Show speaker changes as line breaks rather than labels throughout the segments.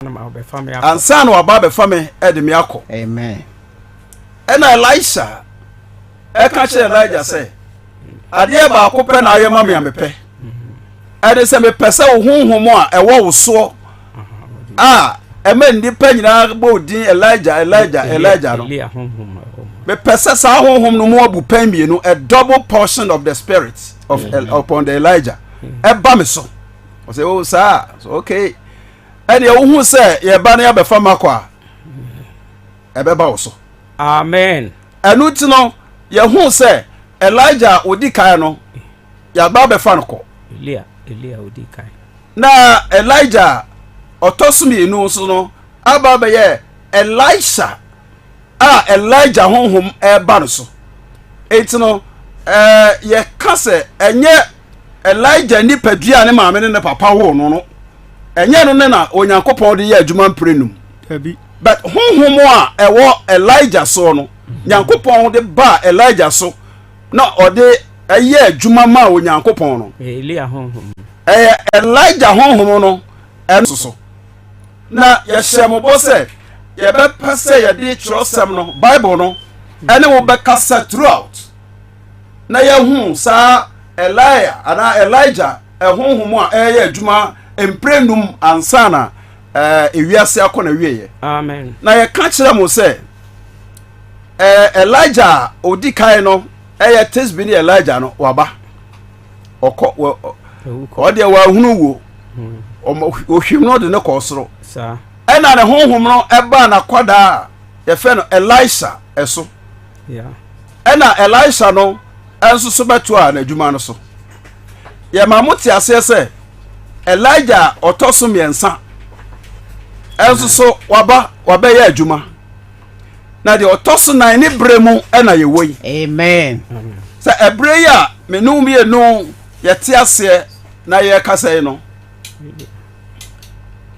Ansa na waba abɛfa me de me akɔ.
Amen.
Ɛna Elisha ɛka kyerɛ Elijah sɛ, adeɛ baako pɛ na ayɛ ma me a mepɛ. Ɛne sɛ mepɛ sɛ wo honhom a ɛwɔ wo soɔ a ɛma nnipa nyinaa bɔ wo din Elijah, Elijah, Elijah no. Mepɛ sɛ saa honhom no mu abu pɛn mmienu, a double portion of the spirit of, upon the Elijah ɛba me so. Ɔsɛ, oh saa, so okay. Ɛdeɛ wohu sɛ yɛba no yɛabɛfa makɔ a, ɛbɛba wo so.
Amen.
Ɛno nti no, yɛhu sɛ Elijah a ɔdi kan no, yɛaba abɛfa no kɔ.
Elia, Elia ɔdi kan.
Na Elijah a ɔtɔ so mmienu nso no aba abɛyɛ Elisha a Elijah honhom ɛreba no so. Enti no, ɛɛ yɛka sɛ ɛnyɛ Elijah nipadua a ne maame ne ne papa woo no no, ɛnyɛ no ne na Onyankopɔn de yɛ adwuma mprɛnum. But honhom a ɛwɔ Elijah soɔ no, Nyankopɔn de baa Elijah so na ɔde ɛyɛ adwuma maa Onyankopɔn no. Ɛyɛ Elijah honhom no ɛno so. Na yɛhyɛ mo bɔ sɛ yɛbɛpɛ sɛ yɛde kyerɛwsɛm no, Bible no, ɛne wo bɛkasa throughout. Na yɛahu saa Elia anaa Elijah honhom a ɛreyɛ adwuma mprɛnum ansa na ewiase akɔ na wieɛ.
Amen.
Na yɛka kyerɛ mo sɛ Elijah a odi kan no ɛyɛ Tisbi ne Elijah no waba. Ɔkɔ ɔdeɛ wahunu wuo. Ohwim no de ne kɔɔ soro. Ɛna ne honhom no ɛbaa n'akwadaa a yɛfrɛ no Elisha ɛso. Ɛna Elisha no nso so bɛtoaa n'adwuma no so. Yɛma mo te aseɛ sɛ Elijah a ɔtɔ so mmiɛnsa nso so waba wabɛyɛ adwuma. Na deɛ ɔtɔ so nan ne berɛ mu ɛna yɛwɔ yi.
Amen.
Sɛ ɛberɛ yi a me ne mmienu yɛte aseɛ na yɛrekasa yi no,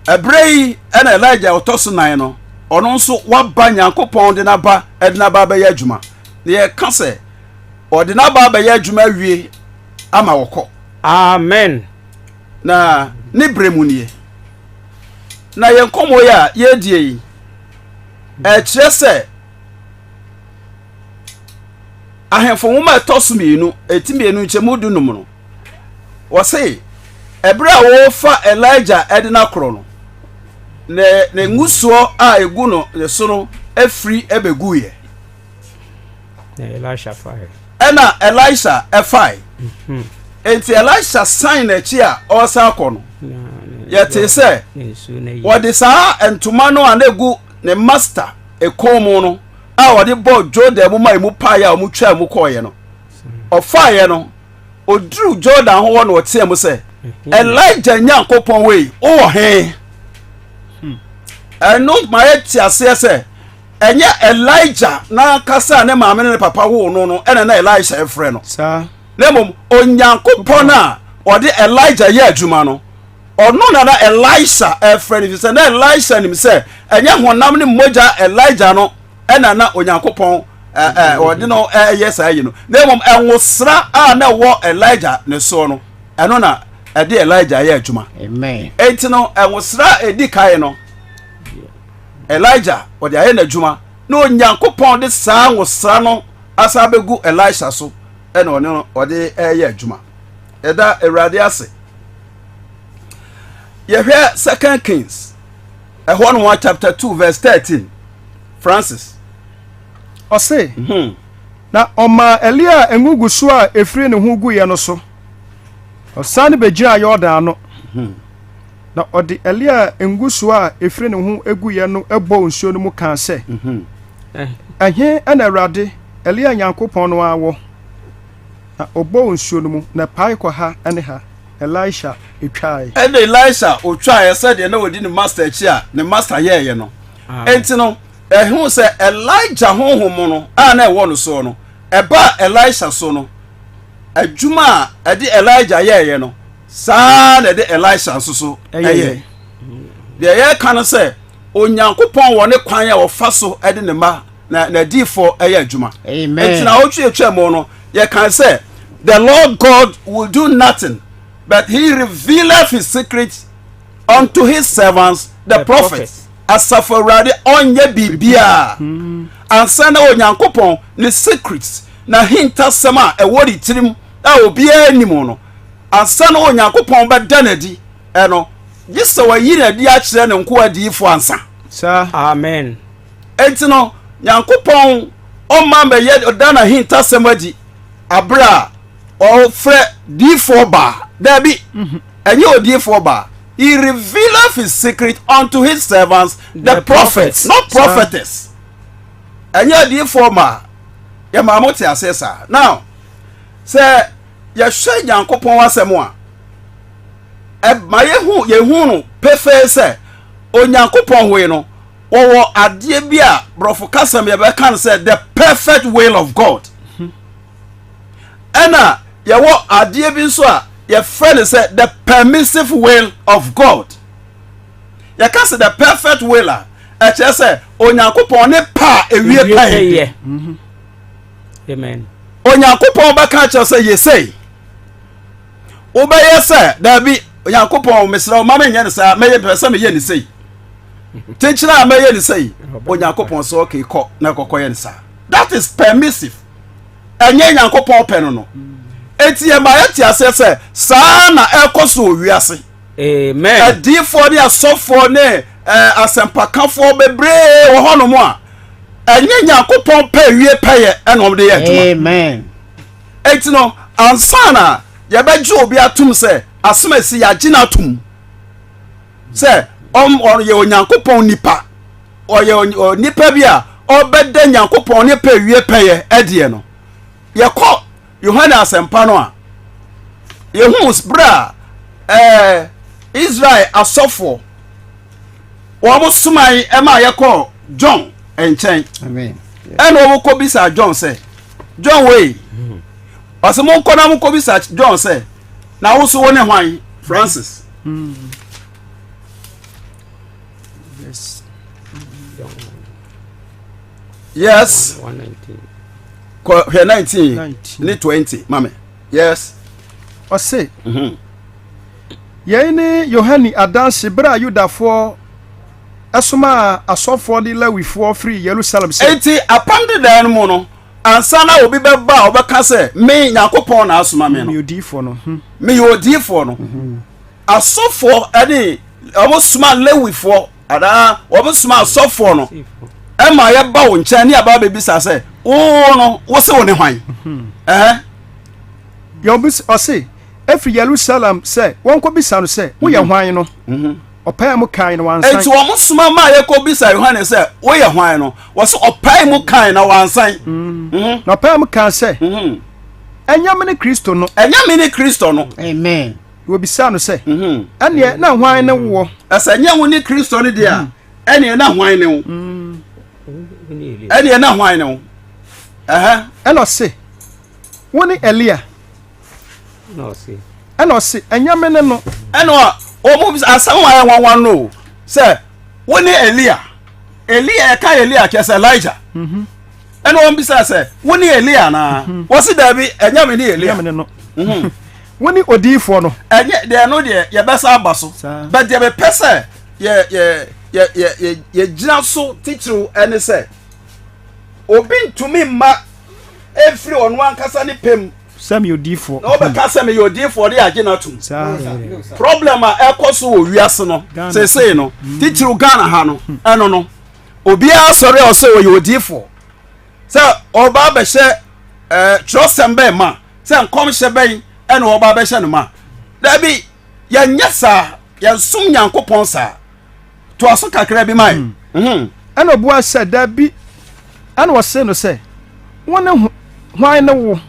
Ɛberɛ yi ɛna Elijah ɔtɔ so nan no, ɔno nso waba Nyankopɔn de n'aba ɛde n'aba abɛyɛ adwuma. Na yɛka sɛ ɔde n'aba abɛyɛ adwuma awie ama wɔkɔ.
Amen.
Na ne berɛ mu nie. Na yɛn nkɔmmɔ yi a yɛredie yi, ɛkyerɛ sɛ Ahemfo nwoma a ɛtɔ so mmienu, ɛti mmienu nkyɛmu dunum no, Wɔse ɛberɛ a wɔrefa Elijah de no akorɔ no, ne ne ngusoɔ a ɛgu no ne so no afiri bɛguiɛ.
Na Elisha fae.
Ɛna Elisha ɛfae. Mhm. Enti Elisha san n'akyi a ɔresan akɔ no, yɛtee sɛ wɔde saa ntoma no a na egu ne master kɔn mu no a wɔde bɔɔ Jordan mu ma emu paeɛ a wɔtwaa mu kɔɔeɛ no, ɔfaeɛ no, Ɔduruu Jordan ho hɔ na ɔteɛ mu sɛ, Elijah Nyankopɔn wei, wowɔ he? Hmm. Ɛno ma yɛte aseɛ sɛ ɛnyɛ Elijah n'ankasa a ne maame ne ne papa woo no no ɛna na Elisha ɛfrɛ no. Na mmom Onyankopɔn a ɔde Elijah yɛ adwuma no, ɔno na na Elisha ɛfrɛ no, fi sɛ na Elisha nim sɛ ɛnyɛ honam ne mogya Elijah no ɛna na Onyankopɔn ɔde no ɛyɛ saa yi no na mmom ɛnwosra a na ɛwɔ Elijah ne soɔ no ɛno na ɛde Elijah yɛ adwuma. Enti no ɛnwosra a ɛdi kan no Elijah ɔde ayɛ n'adwuma na Onyankopɔn de saa nwosra no asa abɛgu Elisha so ɛna ɔne no ɔde ɛyɛ adwuma. Ɛda Awurade ase. Yɛhwɛ Second Kings ɛhɔ nom chapter 2 verse 13 Francis.
Ɔse, hmm. Na ɔmaa Elia ngugusoɔ a ɛfiri ne ho guiɛ no so. Ɔsane bɛgyinaa Yordan ano. Hmm. Na ɔde Elia ngusoɔ a ɛfiri ne ho guiɛ no bɔɔ nsuo no mu kaa sɛ, hmm. Ɛhe na Awurade, Elia Nyankopɔn no ara wɔ? Na ɔbɔɔ nsuo no mu, na ɛpae kɔ ha ne ha. Elisha twae.
Ɛna Elisha ɔtwaeɛ sɛdeɛ na ɔdi ne master akyi a ne master yɛeɛ no. Enti no, ɛho sɛ Elijah honhom no a na ɛwɔ no soɔ no, ɛbaa Elisha so no, adwuma a ɛde Elijah yɛeɛ no, saa na ɛde Elisha nso so ɛyɛ. Deɛ yɛreka no sɛ, Onyankopɔn wɔ ne kwan a ɔfa so de ne mma na n'adiyifoɔ ɛyɛ adwuma. Enti na ɔtwe atwa mu no, yɛkan sɛ, The Lord God will do nothing, but he revealeth his secret. unto his servants the, the prophets. Asafo Awurade ɔnyɛ biribiara hmm. ansa na Onyankopɔn ne secrets n'ahintasɛm a ɛwɔ ne tirim a obiara nim no ansa na Onyankopɔn bɛda n'adi ɛno gye sɛ wayi n'adi akyerɛ ne nkoa adiyifoɔ ansa.
Saa.
Amen.
Enti no Nyankopɔn ɔmma bɛyɛ ɔda n'ahintasɛm adi abere a ɔfrɛ diyifoɔ baa. Daabi, mhm. ɛnyɛ odiyifoɔ baa. He revealeth his secret unto his servants the, the prophets, not prophetess. Ɛnyɛ adiyifoɔ maa. Yɛmaa mo te aseɛ saa. Now, sɛ yɛhwɛ Nyankopɔn asɛm a, ɛma yɛhu yɛhu no pefee sɛ Onyankopɔn hoe no wɔwɔ adeɛ bi a borɔfo kasam yɛbɛka no sɛ the perfect will of God. Ɛna yɛwɔ adeɛ bi nso a yɛfrɛ no sɛ the permissive will of God. Yɛka sɛ the perfect will a ɛkyerɛ sɛ Onyankopɔn ne pɛ a ewie pɛyɛ.
Mhm. Amen.
Onyankopɔn bɛka kyerɛ sɛ yɛsei wobɛyɛ sɛ daabi Onyankopɔn mesrɛ wo ma menyɛ no saa mɛyɛ pɛ sɛ meyɛ ne sei kyenkyene a mɛyɛ ne sei Onyankopɔn sɛ ɔkè kɔ na kɔkɔyɛ no saa that is permissive ɛnyɛ Nyankopɔn pɛ no no eti yɛ ma yɛte aseɛ sɛ saa na ɛkɔ so wɔ wiase
Amen.
Adiyifoɔ ne asɔfoɔ ne eh, asɛmpakafoɔ bebree wɔ hɔnom a ɛnyɛ Nyankopɔn pɛ wie pɛyɛ ɛna wɔn de yɛ adwuma.
Amen.
Eti no ansa na yɛbɛgye obi atom sɛ asɛm asi yɛagye no atom sɛ ɔyɛ Onyankopɔn nipa ɔyɛ nipa bi a ɔbɛda Nyankopɔn ne pɛ wie pɛyɛ ɛdeɛ no yɛkɔ Yohane Asɛmpa no a, yɛhu berɛ a ɛɛ Israel asɔfoɔ wɔn somae ɛma yɛkɔɔ John nkyɛn ɛna wɔn kɔ bisa John sɛ John wei ɔsɛ mo nkɔ na mo kɔ bisa John sɛ na wo so wo ne hwan Francis.
Mm. Yes.
Yes. Kɔ hwɛ 19 ne 20 ma me. Yes.
Ɔse, mhm. Yei ne Yohane adanse berɛ a Yudafoɔ somaa asɔfoɔ ne Lewifoɔ firii Yerusalem sɛ.
Enti apam dedaa no mu no, ansa na obi bɛba a ɔbɛka sɛ, Me, Nyankopɔn na asoma me no.
Meyɛ odiyifoɔ no. Hmm.
Meyɛ odiyifoɔ no. Hmm. Asɔfoɔ ne wɔn soma Lewifoɔ anaa wɔn soma asɔfoɔ no ɛma yɛba wo nkyɛn ne aba bɛbisa sɛ wo no wo se wo ne hwan ɛhɛ
yɛbis ɔse ɛfiri Yerusalem sɛ wɔnkɔbisa no sɛ woyɛ mhm. hwan no mhm. ɔpae mu kan na wansan
enti wɔn soma ma yɛkɔbisa Yohane sɛ woyɛ hwan no wɔse ɔpae mu kan na wansan
mhm. na ɔpae mu kan sɛ ɛnyɛ me ne Kristo no
ɛnyɛ me ne Kristo no
amen
Wɔbisaa no sɛ, Ɛnneɛ na hwan ne woɔ?
Sɛ ɛnyɛ wo ne Kristo no deɛ a, ɛnneɛ na hwan ne wo? Ɛnneɛ na hwan ne wo?
Ɛna ɔse, Wo ne Elia. Ɛna ɔse, Ɛnyɛ me ne no.
Ɛna wɔn asɛm a ɛyɛ nwanwa no sɛ, Wo ne Elia. Elia ɛka Elia kyerɛ sɛ Elijah. Mhm. Ɛna wɔn bisa sɛ, Wo ne Elia anaa? Mhm. Wɔsi daabi, ɛnyɛ me ne Elia.
Ɛnyɛ me ne no. Mhm. Wo ne odiyifoɔ no.
Ɛnyɛ deɛ ɛno deɛ yɛbɛsa aba so. But deɛ mepɛ sɛ yɛ yɛ yɛ yɛ yɛ yɛgyina so titiriw ɛne sɛ obi ntumi mma efiri ɔno ankasa ne pɛ mu.
Sɛ meyɛ odiyifoɔ.
Na ɔbɛka sɛ meyɛ odiyifoɔ de agye no atum. Problem a ɛkɔ so wɔ wiase no seesei no mm. titiriw Ghana ha no ɛno no obiara sɔre a ɔsɛ ɔyɛ odiyifoɔ sɛ ɔba abɛhyɛ ɛɛ twerɛsɛm bɛn ma. Sɛ nkɔmhyɛ bɛn ɛna ɔba abɛhyɛ no ma? Dabi, yɛnyɛ saa, yɛnsom Nyankopɔn saa. Toa so kakra bi ma yɛn.
Hmm. Mhm. Ɛna ɔbua sɛ, Dabi. Ɛna ɔsee no sɛ, Wo ne hwan ne wo?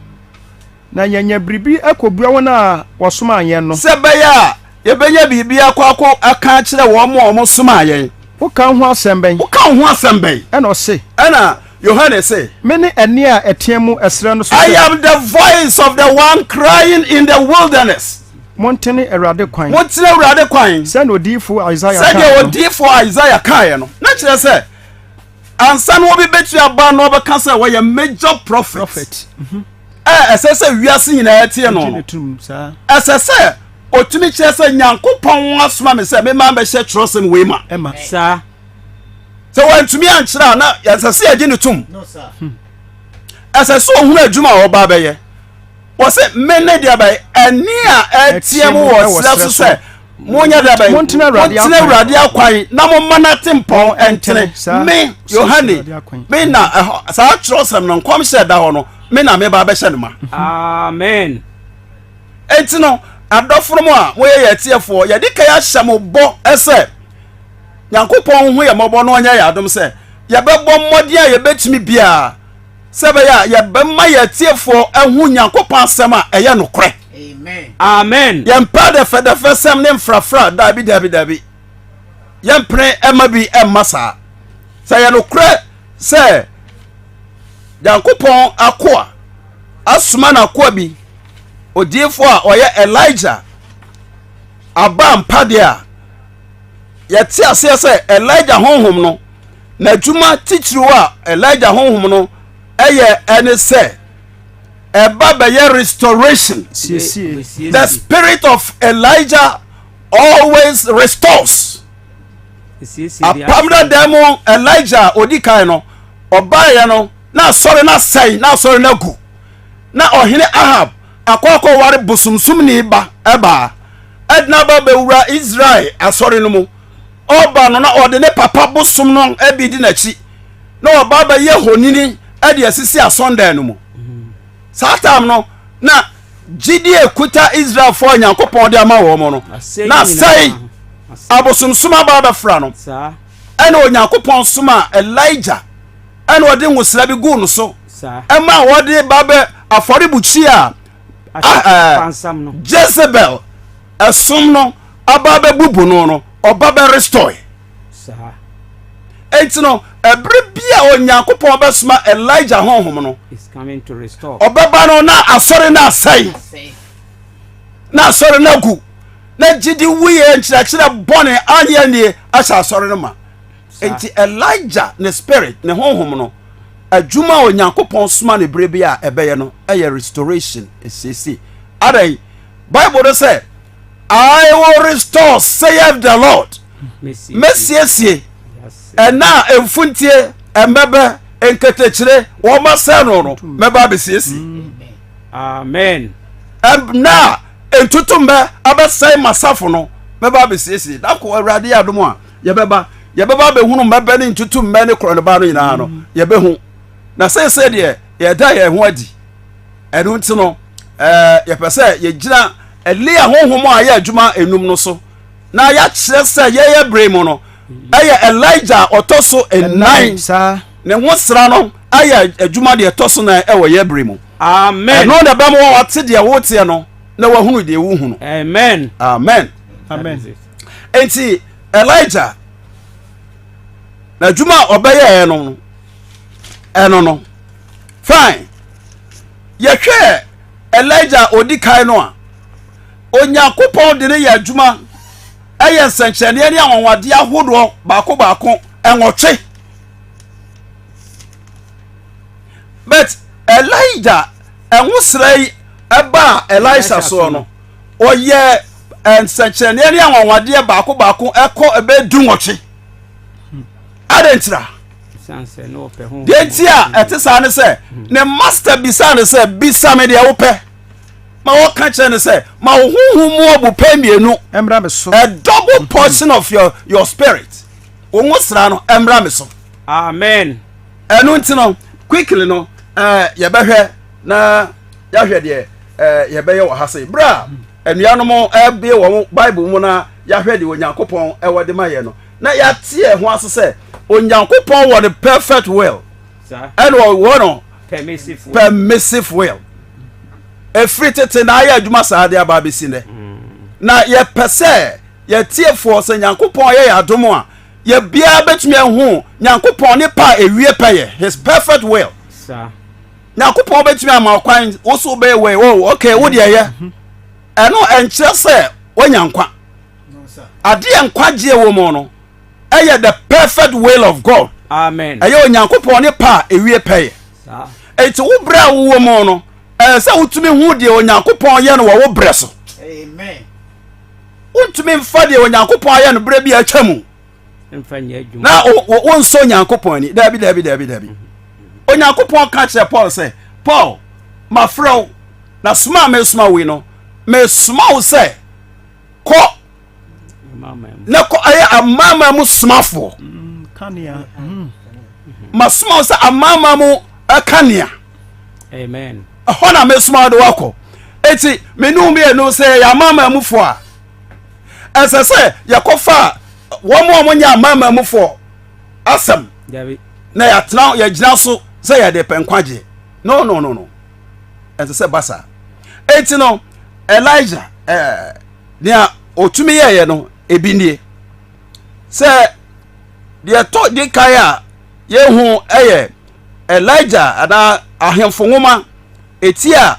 Na yɛanya biribi akɔbua wɔn a wɔsomaa yɛn no.
Sɛ ɛbɛyɛ a yɛbɛnya biribi akɔ akɔ aka akyerɛ wɔn a wɔsomaa yɛn.
Woka wo ho asɛm bɛn?
Woka wo ho asɛm bɛn?
Ɛna ɔse.
Ɛna Yohane se.
Mene ɛnne a ɛteɛ mu ɛserɛ no so sɛ.
I am the voice of the one crying in the wilderness.
Montene Awurade kwan.
Montene Awurade kwan.
Sɛdeɛ odiyifoɔ Isaiah kaeɛ no.
Sɛdeɛ odiyifoɔ Isaiah kaeɛ no. Na kyerɛ sɛ, ansa na obi bɛtumi aba na ɔbɛka sɛ wɔyɛ major prophet.
Prophet.
A ɛsɛ sɛ wiase nyinaa tie no no. Ɛsɛ sɛ. ɔtumi kyerɛ sɛ Nyankopɔn asoma me sɛ mema bɛhyɛ twerɛsɛm wei ma.
Ɛma.
Saa.
Sɛ wantumi ankyerɛ a na ɛsɛ sɛ yɛgye no tom. Ɛsɛ sɛ ɔhunu adwuma a ɔba bɛyɛ. Wɔ sɛ me ne deɛ bɛyɛ ɛne a ɛteɛ mu wɔ serɛ so sɛ monyɛ deɛ bɛyɛ
Montene Awurade
montene Awurade akwan na momma no atempɔn ɛntene. Me Yohane me na ɛhɔ saa twerɛsɛm no nkɔmhyɛ da hɔ no me na meba bɛhyɛ no ma.
Amen.
Enti no adɔfo no mu a moyɛ yɛ atiefoɔ yɛde ka yɛahyɛ mo bɔ sɛ Nyankopɔn hu yɛ mmɔbɔ na ɔnyɛ yɛ adom sɛ yɛbɛbɔ mmɔden a yɛbɛtumi biara sɛ ɛbɛyɛ a yɛbɛma yɛn atiefoɔ ahu Nyankopɔn asɛm a ɛyɛ nokorɛ.
Amen.
Yɛmpɛ adɛfɛdɛfɛsɛm ne mfrafra, daabi, daabi, daabi. Yɛmpene ɛma bi ɛmma saa. Sɛ yɛ nokorɛ sɛ Nyankopɔn akoa asoma n'akoa bi, odiyifoɔ a ɔyɛ Elijah, aba ampa deɛ a, yɛte aseɛ sɛ Elijah honhom no, n'adwuma titiriw a Elijah honhom no ɛyɛ ɛne sɛ ɛba bɛyɛ restoration.
Siesie.
The spirit of Elijah always restores. Apam dada mu Elijah odi kan no, ɔbaeɛ no na asɔre no asɛe na asɔre no agu na ɔhene Ahab akɔ akɔware bosomsomni ba ɛbaa ɛdena aba bɛwura Israel asɔre no mu. Ɔba no na ɔde ne papa bosom no bi di n'akyi na ɔba bɛyɛ honini de asisi asɔndan no mu. Saa tam no na gyidi ekuta Israelfoɔ a Nyankopɔn de ama wɔn no na sɛe abosomsom aba abɛfra no. Ɛna Onyankopɔn soma Elijah ɛna ɔde nwosra bi guu no so ɛma wɔde ba bɛ afɔrebukyia a Jezebel ɛsom no aba bɛbubu no no ɔba bɛ restore. Enti no ɛbere bi a Onyankopɔn bɛsoma Elijah honhom no ɔbɛba no na asɔre no asɛe na asɔre no agu na gyidi wuyɛ nkyerɛkyerɛ bɔne anyɛ nie ahyɛ asɔre no ma. Enti Elijah ne spirit ne honhom no adwuma a Onyankopɔn soma ne bere bi a ɛbɛyɛ no ɛyɛ restoration esiesie. Adɛn? Bible no sɛ I will restore saith the Lord. Mɛsiesie ɛna a mfuntie mmɛbɛ nketekyire wɔn asɛe no no mɛba abɛsiesie.
Amen.
Ɛna a ntutummɛ abɛsɛe masafo no mɛba abɛsiesie. Dako Awurade yɛ adom a yɛbɛba yɛbɛba abɛhunu mmɛbɛ ne ntutummɛ ne korɔnoba no nyinaa no mm. yɛbɛhu na seesei deɛ yɛda yɛn ho adi ɛno nti no ɛɛ yɛpɛ sɛ yɛgyina Elia honhom a ɛyɛ adwuma enum no so na yɛakyerɛ sɛ yɛyɛ bere mu no ɛyɛ Elijah a ɔtɔ so nnan ne ho sra no ayɛ adwuma deɛ ɛtɔ so nan ɛwɔ yɛ bere mu.
Amen.
Ɛno na ɛbɛma wɔate deɛ woteɛ no na wɔahunu deɛ wohunu.
Amen.
Amen.
Amen.
Enti Elijah n'adwuma a ɔbɛyɛɛ no ɛno no fine yɛhwɛ Elijah odi kan no a Onyankopɔn de no yɛ adwuma ɛyɛ nsɛnkyerɛnneɛ ne anwanwadeɛ ahodoɔ baako baako ɛnwɔtwe but Elijah ɛho srɛ yi ɛbaa Elisha soɔ no ɔyɛ nsɛnkyerɛnneɛ ne anwanwadeɛ baako baako ɛkɔ ɛbɛyɛ dunwɔtwe adɛn ntira deɛ nti a ɛte saa ne sɛ ne master bisa ne sɛ bisa me deɛ wopɛ ma wɔka kyerɛ ne sɛ ma wo honhom mu abupɛ mmienu
ɛmmra me so
a double portion of your, your spirit wo ho sra no ɛmmra me so
amen
ɛno nti no quickly no eh, yɛbɛhwɛ na yɛahwɛ deɛ eh, yɛbɛyɛ wɔ ha sei berɛ a anuanom ɛbue wɔn bible mu na yɛahwɛ deɛ onyankopɔn ɛwɔ de ma yɛ no na yɛate yɛn ho ase sɛ onyankopɔn wɔ ne perfect will ɛna ɔwɔ no permissive will ɛfiri tete na ayɛ adwuma saa de aba abɛsi nnɛ mm. na yɛpɛ sɛ yɛtiefoɔ sɛ nyankopɔn yɛ yɛ adom a yɛbiara bɛtumi ahu nyankopɔn ne pa a ɛwie pɛyɛ his perfect will nyankopɔn bɛtumi ama kwan wo so wobɛyɛ wei oh, ok wo deɛ yɛ mhm. ɛno ɛnkyerɛ sɛ woanya nkwa adeɛ nkwagyeɛ wɔ mu no ɛyɛ the perfect will of God
amen
ɛyɛ onyankopɔn ne pa a ɛwie pɛyɛ enti wo berɛ a wowɔ mu no ɛyɛ sɛ wotumi hu deɛ onyankopɔn yɛ no wɔ wo berɛ so
Amen.
Wontumi mfa deɛ Onyankopɔn ayɛ no berɛ bi a atwa mu na wonsɔ Onyankopɔn ani. Daabi, daabi, daabi, daabi. Onyankopɔn ka kyerɛ Paul sɛ, Paul, mafrɛ wo, na soma a mesoma wo yi no, mesoma wo sɛ kɔ na kɔ ɛyɛ amanaman mu somafoɔ. Masoma wo sɛ amanaman mu kanea.
Amen.
Ɛhɔ na mesoma wo de wakɔ. Eti me ne wo mmienu sɛ yɛyɛ amanaman mufoɔ a, ɛsɛ sɛ yɛkɔfa wɔn a wɔnyɛ amanaman mufoɔ asɛm na yɛatena yɛgyina so sɛ yɛde pɛ nkwagyeɛ. No no no no. Ɛsɛ sɛ ba saa. Eti no Elijah ɛɛ nea otumi yɛɛyɛ no ebi nie. Sɛ deɛ ɛtɔ di kan a yɛhu ɛyɛ Elijah anaa Ahemfo Nwoma eti a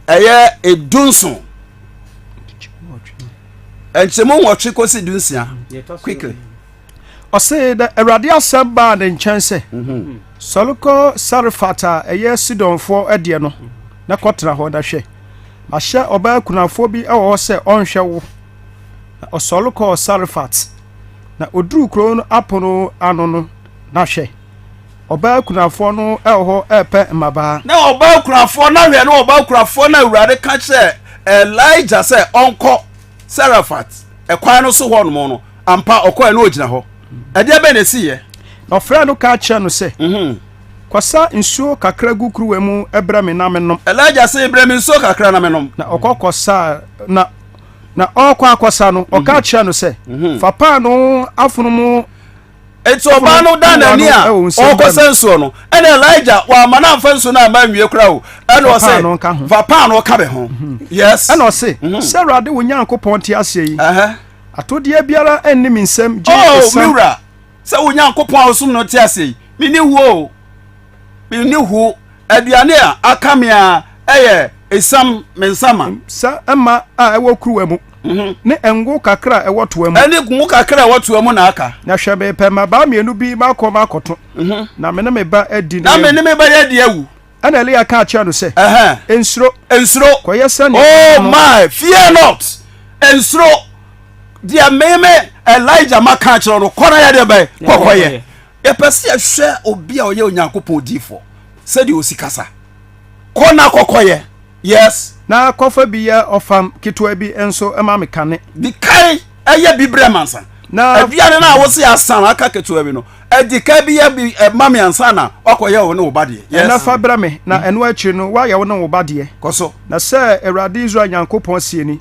ɛyɛ edunson nkyɛmu nwɔtwe kɔsi dunsia quickly.
Ɔse na Awurade asɛm baa ne nkyɛn sɛ, mhm. Sɔre kɔ Sarefat a ɛyɛ Sidonfoɔ deɛ no, na kɔtena hɔ, na hwɛ, mahyɛ ɔbaa kunafoɔ bi wɔ hɔ sɛ ɔnhwɛ wo. Na ɔsɔre kɔɔ Sarefat, na ɔduruu kuro no apono ano no, na hwɛ, ɔbaa kunafoɔ no wɔ hɔ repɛ mmabaa.
Na ɔbaa kunafoɔ no ahwɛ ne ɔbaa kunafoɔ no Awurade ka kyerɛɛ Elijah sɛ ɔnkɔ Sarefat ɛkwan no so hɔnom no, ampa ɔkɔɛ na ɔgyina hɔ. Ɛdeɛ bɛn na ɛsiiɛ?
Na ɔfrɛɛ no ka kyerɛɛ no sɛ, mhm. Kɔsa nsuo kakra gu kuruwa mu brɛ me na menom.
Elijah se, brɛ me nsuo kakra na menom.
Na ɔkɔ kɔsaa na na ɔrekɔ akɔsa no, ɔka mhm. kyerɛɛ no sɛ, mhm. Fa paanoo afono mu
Enti ɔbaa no dan n'ani a ɔrekɔsa nsuo no, ɛna Elijah wamma no amfa nsuo no amma anwie koraa o. Ɛna ɔse, fa paanoo ka me ho. Mhm. Yes.
Ɛna ɔse, mhm. sɛ Awurade wo Nyankopɔn te aseɛ yi, atodeɛ biara nni me nsam gye
oh,
esiam.
Me wura, sɛ wo Nyankopɔn a wosom no te aseɛ yi, menni huo o. Menni hu. Aduane a aka me a ɛyɛ esiam me nsa ma.
Sɛ ɛma a ɛwɔ kuruwa mu. Mhm. Ne ngo kakra a ɛwɔ toa mu.
Ɛne ngo kakra a ɛwɔ toa mu na aka.
Na hwɛ mepɛ mmabaa mmienu bi makɔ makɔto. Mhm. Na me ne me ba adi
na me ne me ba yɛ adi awu.
Ɛna Elia kaa kyerɛɛ no sɛ. Nsuro.
Nsuro.
Kɔyɛ sɛnea.
Oh my, fear not. Nsuro. Deɛ meme Elijah maka akyerɛ no, kɔ na yɛ deɛ bɛn kɔkɔyɛ. Yɛpɛ sɛ yɛhwɛ obi a ɔyɛ Onyankopɔn diifoɔ sɛdeɛ ɔsi kasa. Kɔ na kɔkɔyɛ. Yes.
Na kɔfa bi yɛ ɔfam ketewa bi nso ma me kane.
Di kan yɛ bi brɛ me ansa.
Na.
Aduane no a wose asa no aka ketewa bi no, di kan bi yɛ bi ma me ansa na woakɔyɛ wo ne wo ba deɛ. Yes.
Na fa brɛ me, na ɛno akyiri no woayɛ wo ne wo ba deɛ.
Kɔ so.
Na sɛ Awurade Israel Nyankopɔn seɛ ni,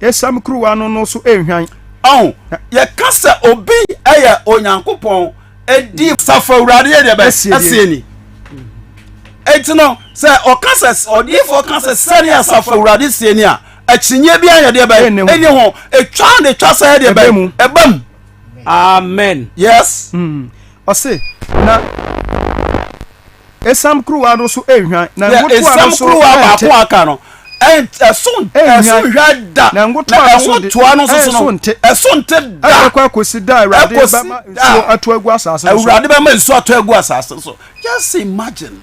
Esiam kuruwa no no so renhwan.
Ɔho, yɛka sɛ obi yɛ Onyankopɔn di safo awurade yɛ deɛ bɛ ɛseɛ ni. Eti no sɛ ɔka sɛ ɔdiifoɔ ka sɛ sɛdeɛ asafo awurade seɛ ni a, akyinnyeɛ bi ayɛ deɛ bɛ ɛni ho. Etwa na etwa sɛ yɛ deɛ bɛ ɛba mu.
Amen.
Yes.
Mm. Ɔse na Esiam kuruwa no so nhwan, na ngo toa no
so
nso
kuruwa
ɛnte.
baako aka no, ɛso ɛso nhwa da.
Na ngo toa no so de,
toa no nso
ɛso nte.
Ɛso nte da.
Ɛbɛkɔ akɔsi da Awurade bɛma nsuo ato agu asase no so.
Awurade bɛma nsuo ato agu asase so. Just imagine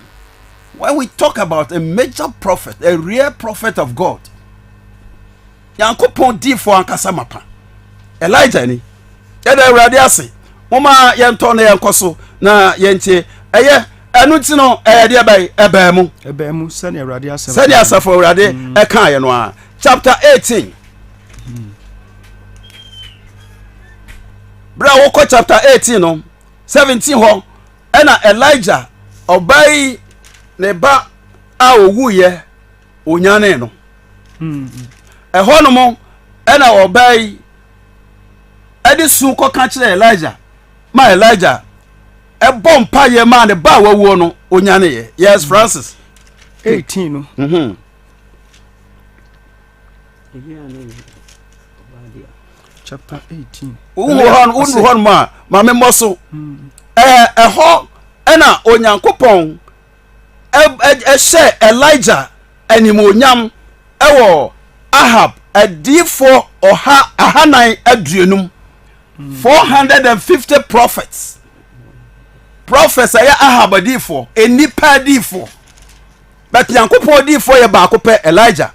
when we talk about a major prophet, a real prophet of God. Nyankopɔn diifoɔ ankasa mapa. Elijah ni. Yɛda Awurade ase. Momma yɛntɔ na yɛnkɔ so na yɛntie. Ɛyɛ ɛno nti no ɛyɛ deɛ bɛn ɛbɛn mu.
Ɛbɛn mu sɛdeɛ Awurade asɛm.
Sɛdeɛ asafo Awurade mm. ɛkaeɛ no a. Chapter 18. Mm. Berɛ a wokɔ chapter 18 no 17 hɔ ɛna Elijah ɔbaa yi ne ba a ɔwuiɛ onyanee no. Ɛhɔ nom ɛna ɔbaa yi ɛde su kɔka kyerɛ Elijah ma Elijah ɛbɔ mpaeɛ maa ne ba a wawuo no onyaneeɛ. Yes, Francis.
18 no.
Mm -hmm.
Chapter 18.
Wohu hɔ wonu hɔ nom a ma memmɔ so. Ɛhɔ ɛna Onyankopɔn ɛhyɛ Elijah animuonyam wɔ Ahab adiyifoɔ 450, 450 prophets. Prophets ɛyɛ Ahab adiyifoɔ, nnipa adiyifoɔ. But Nyankopɔn adiyifoɔ yɛ baako pɛ, Elijah.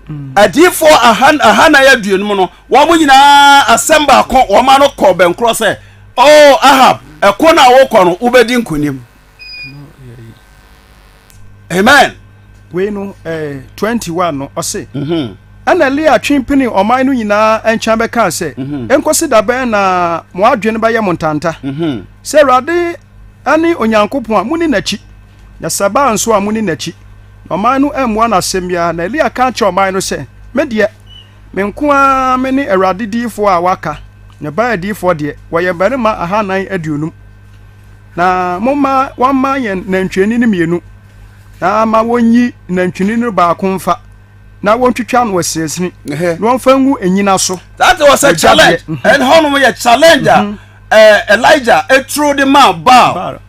Adiyifoɔ ahanan aduonum no, wɔn nyinaa asɛm baako, wɔn ano kɔɔ bɛnkorɔ sɛ, O Ahab, ɛko no a wokɔ no, wobɛdi nkonim. Amen.
Wei no, eh, 21 no, ɔse, mhm. Ɛna Elia twe pinii ɔman no nyinaa nkyɛn bɛkaa sɛ, mhm. Enkosi da bɛn na mo adwene bɛyɛ mo ntanta? Mhm. Sɛ Awurade ne Onyankopɔn a, monni n'akyi, na sɛ Baal nso a, monni n'akyi. Na ɔman no ammua no asɛm biara. Na Elia ka kyerɛɛ ɔman no sɛ, Me deɛ, me nko ara mene Awurade diyifoɔ a waka, na Baal adiyifoɔ deɛ, wɔyɛ mmarima 450. Na momma wɔmma yɛn nantwinini mmienu, na ma wɔnyi nantwinini no baako mfa, na wɔntwitwa no asinasini, na wɔmfa ngu nnyina so.
That was a challenge. Ɛhɔ nom yɛ challenge a mhm. eh, Elijah eturo de maa Baal.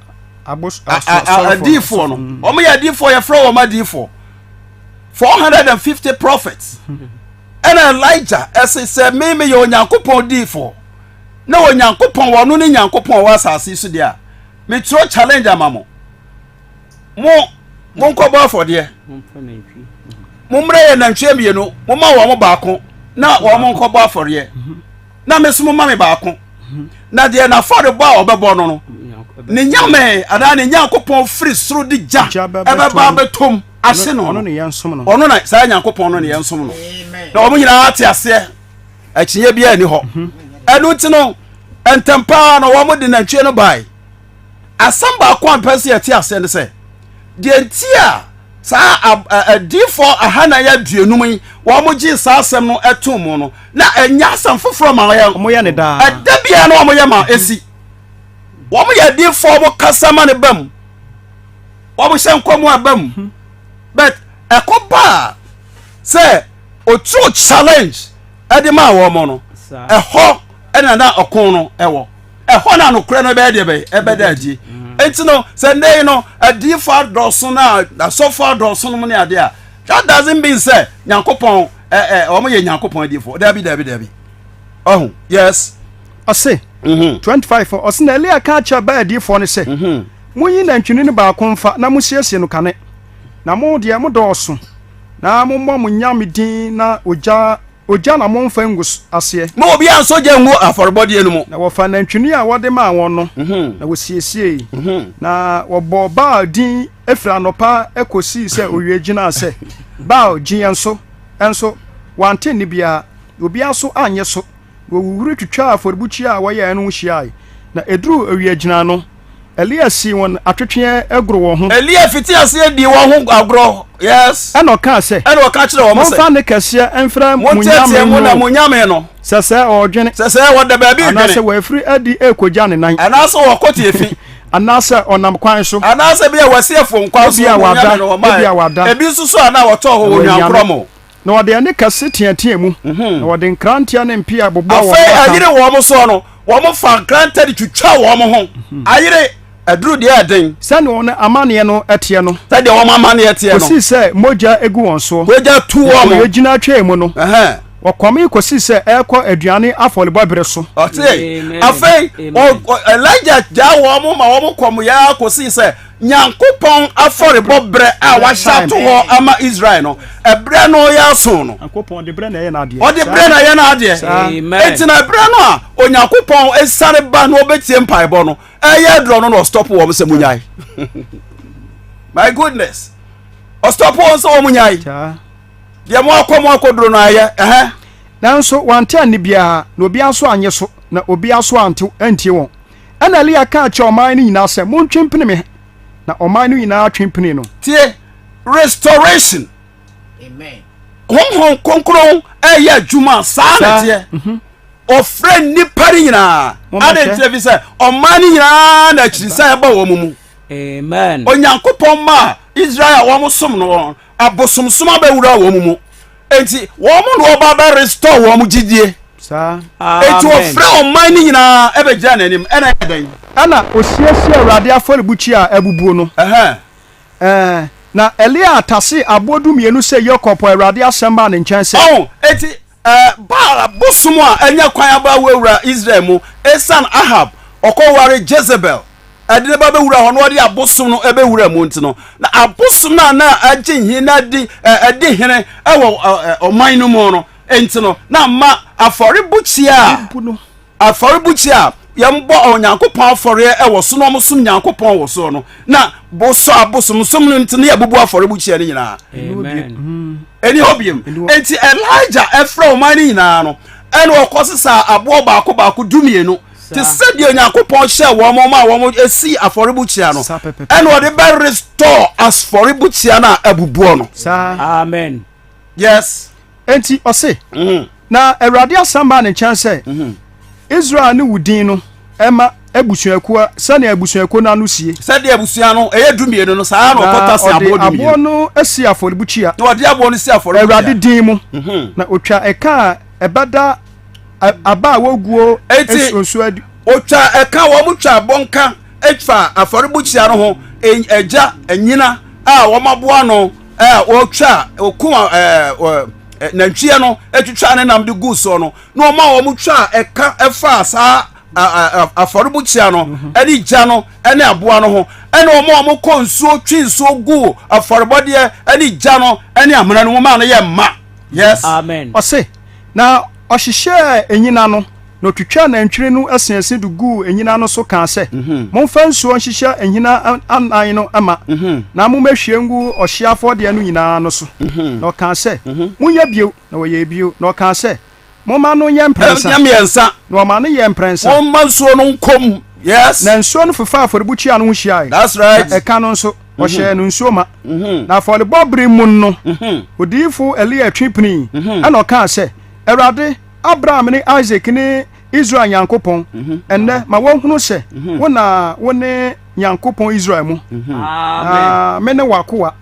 Adiifoɔ no, mm. wɔn yɛ adiifoɔ, yɛfrɛ wɔn adiifoɔ. 450 prophets. Mm-hmm. Ɛna Elijah ɛsɛ sɛ me meyɛ Onyankopɔn diifoɔ. Na Onyankopɔn wɔno ne Nyankopɔn wɔ asase so deɛ a, meturo challenge ama mo. Mo monkɔbɔ afɔdeɛ. Mommrɛ yɛ nantwie mmienu, momma wɔn baako na wɔn nkɔbɔ afɔdeɛ. Na me nso momma me baako. Na deɛ n'afɔrebɔ a ɔbɛbɔ no no, ne nyame anaa ne Nyankopɔn firi soro de gya ɛbɛba abɛtɔm ahye no. Ɔno na saa Nyankopɔn no ne yɛn som no. Na wɔn nyinaa te aseɛ. Akyinnye biara nni hɔ. Ɛno nti no, ntɛm paa na wɔn de nantwie no bae. Asɛm baako a mpɛ sɛ yɛte aseɛ ne sɛ, deɛ nti a saa adiifoɔ 450 yi wɔn gyee saa asɛm no too mu no, na ɛnyɛ asɛm foforɔ ma yɛn.
Wɔyɛ ne daa.
Ɛda biara na wɔyɛ ma esi. Wɔn yɛ adiifoɔ, wɔn kasa ma ne ba mu. Wɔn hyɛ nkɔm a ɛba mu. But ɛkɔ baa sɛ oturo challenge ɛde maa wɔn no, ɛhɔ ɛna na ɔko no ɛwɔ. Ɛhɔ na nokorɛ no bɛyɛ deɛ bɛyɛ ɛbɛda adie. Mm. Nti no sɛ nnɛ yi no adiifo adɔɔso no a asɔfo adɔɔso no mu ne adeɛ a that doesn't mean sɛ Nyankopɔn ɛ ɛ wɔn yɛ Nyankopɔn adiifo. Dabi dabi dabi. Ɔho yes.
Ɔse 25 mhm. ɔse na Elia ka kyerɛ baa adiifoɔ no sɛ mhm. monyi nantwinini no baako mfa na mosiesie no kane na mo deɛ modɔɔso na mommɔ mo nyame din na ogya Ogya na momfa ngu aseɛ.
Mma obiara nsɔ gya ngu afɔrebɔdeɛ no mu.
Na wɔfaa nantwinini a wɔde maa wɔn no, na wɔsiesiee, na wɔbɔɔ Baal din firi anɔpa kɔsii sɛ owia gyinaa sɛ, Baal, gye yɛn so! Nso wɔante nne biara, na obiara nso annye so. Na wɔhuhuri twitwaa afɔrebukyia a wɔyɛeɛ no ho hyiae. Na ɛduruu owiagyina no, Elia sii wɔn atwetweɛ goro wɔn ho.
Elia fitii aseɛ dii wɔn ho agorɔ. Yes.
Ɛnna ɔkaa sɛ.
Ɛnna ɔka kyerɛɛ wɔn sɛ.
Momfa nne kɛseɛ mfrɛ mo nyame
Monteatea mu na mo nyame no.
Sɛ sɛɛ ɔredwene.
Sɛ sɛɛ ɔda baabi redwene.
Anaasɛ wafiri adi rekɔgya ne nan.
Anaasɛ ɔkɔ tiafi.
Anaasɛ ɔnam kwan so.
Anaasɛ ebia wasi afuom kwan so.
Ebia wada. Ebia wada.
Ebi nso so a na wɔtɔɔ hɔ wɔ nnwankorɔ
Na wɔde ɛnne kɛse teɛteɛɛ mu, na wɔde nkranteɛ ne mpea bobɔɔ wɔn
Afei
mmata.
ayere wɔn soɔ no, wɔfaa nkrantɛ de twitwaa wɔn ho. Ayere, aduru deɛ ɛden.
Sɛdeɛ wɔn amanneɛ no teɛ no.
Sɛdeɛ wɔn amanneɛ teɛ no.
Kɔsii sɛ mogya gu wɔn soɔ.
Mogya tu
Na
wɔn.
owiagyina twaa mu no, wɔkɔmee kɔsii sɛ ɛrekɔ aduane afɔrebɔ bere so.
Ɔte. Afei, Elijah gyaa wɔn ma wɔn kɔm yɛ ara kɔsii sɛ Nyankopɔn afɔrebɔ berɛ a wahyɛ ato hɔ ama Israel no, ɛberɛ no yɛ aso no.
Ɔde berɛ na ɛyɛ n'adeɛ.
Ɔde berɛ na ɛyɛ n'adeɛ. Enti na ɛberɛ no a Onyankopɔn esiane ba na ɔbɛtie mpaebɔ no, ɛyɛ adurɔ no na ɔstɔpo wɔn sɛ munyae. My goodness. Ɔstɔpo wɔn sɛ wɔn nyae. Deɛ mo akɔ mo akɔduro no ayɛ. Ɛhɛ.
Nanso wɔante anne biara, na obiara nso annye so, na obiara nso ante antie wɔn. Ɛnna Elia kaa kyerɛɛ ɔman no nyinaa sɛ, Montwe mpene me. Na ɔman no nyinaa twe penee no.
Tie, restoration. Honhom Kronkron ɛyɛ adwuma saa na ɛteɛ. Mhm. Ɔfrɛ nnipa no nyinaa. Adɛn nti fi sɛ ɔman no nyinaa na akyirisan ɛba wɔn mu.
Amen.
Onyankopɔn maa Israel a wɔn som no abosomsom abɛwura wɔn mu. Enti wɔn na wɔba bɛ restore wɔn gyidie.
Saa.
Enti wɔfrɛ ɔman no nyinaa ɛbɛgyina n'anim ɛna ɛyɛ dɛn?
Ɛna ɔsiesiee Awurade afɔrebukyia a abubuo no.
Ɛhɛn.
Ɛɛ, na Elia tasee aboɔ dumienu sɛ Yakob a Awurade asɛm baa ne nkyɛn sɛ.
Ɔho, enti ɛɛ, Baal abosom a anya kwan aba awurawura Israel mu esiane Ahab ɔkɔware Jezebel. ɛde ne ba bɛwura hɔ na ɔde abosom no ɛbɛwura mu nti no, na abosom no a na agye hene na adi ɛdi hene ɛwɔ ɔman no mu no nti no, na ama afɔrebukyia a afɔrebukyia a yɛmbɔ Onyankopɔn afɔreɛ ɛwɔ so na wɔn som Nyankopɔn wɔ so no, na bosɔ abosomsom no nti no yɛbubu afɔrebukyia no nyinaa. Ɛni hɔ biem. Nti Elijah ɛfrɛ ɔman no nyinaa no, ɛna ɔkɔ sesa aboɔ baako baako 12 te sɛ deɛ Onyankopɔn hyɛ wɔn ma wɔn esi afɔrebukyia no, ɛna ɔde bɛ restore afɔrebukyia no a abubuɔ no.
Amen.
Yes.
Enti ɔse, Na Awurade asɛm baa ne nkyɛn sɛ, Israel ne wo din no ma abusuakuo sɛdeɛ abusuakuo no ano sie.
Sɛdeɛ abusua no ɛyɛ 12 no, saa na ɔkɔta se aboɔ 12.
Na ɔde aboɔ no si afɔrebukyia.
Na ɔde aboɔ no si afɔrebukyia.
Awurade din mu. Na otwa ɛka a ɛbɛda aba a woguo nsuo adi.
Otwa ɛka, wɔn twa abɔnka fa afɔrebukyia no ho, ɛgya anyina a wɔn aboa no a wɔtwa okum nantwie no twitwa ne nam de gu soɔ no, na wɔn a wɔn twa ɛka ɛfa saa afɔrebukyia no ɛne gya no ɛne aboa no ho, ɛne wɔn a wɔn kɔ nsuo twi nsuo gu afɔrebɔdeɛ ɛne gya no ɛne amena no mu maa no yɛ mma. Yes.
Amen.
Ɔse, na ɔhyehyɛɛ enyina no, na otwitwaa nantwiri no asinasini de guu nnyina no so kaa sɛ, Momfa nsuo nhyehyɛ nhina anan no ma, na mommɛhwie ngu ɔhyeɛ afɔdeɛ no nyinaa no so. Na ɔkaa sɛ, Monyɛ bio. Na wɔyɛɛ bio. Na ɔkaa sɛ, Momma no nyɛ mprɛnsa.
Nyɛ mmiɛnsa.
Na wɔmaa no yɛɛ mprɛnsa.
Momma nsuo no nkɔ mu. Yes.
Na nsuo no fefaa afɔrebukyia no ho hyiae.
That's right.
Na ɛka no nso, ɔhyɛɛ no nsuo ma. Na afɔrebɔ bere mu no, odiyifo Elia twe pinii, ɛnna ɔkaa sɛ, Awurade, Abraham ne Isak ne Israel Nyankopɔn, ɛnnɛ ma wɔnhunu sɛ wo na wo ne Nyankopɔn Israel mu, na me ne w'akoa,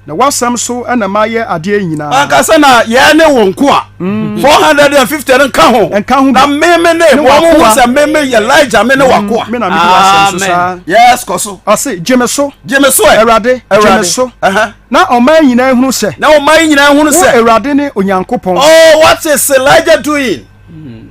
na w'asɛm so na mayɛ adeɛ yi nyinaa.
Ankasa na yɛn ne wo nkoa. 450 no nka ho.
Nka ho bi.
Na me me ne wɔn hu sɛ me me Elijah me ne w'akoa.
Me na medi w'asɛm so saa.
Yes, kɔ so.
Ɔse, gye me so.
Gye me so ɛ.
Awurade, gye me so. Na ɔman nyinaa nhunu sɛ.
Na ɔman nyinaa nhunu sɛ.
Wo Awurade ne Onyankopɔn.
Oh, what is Elijah doing?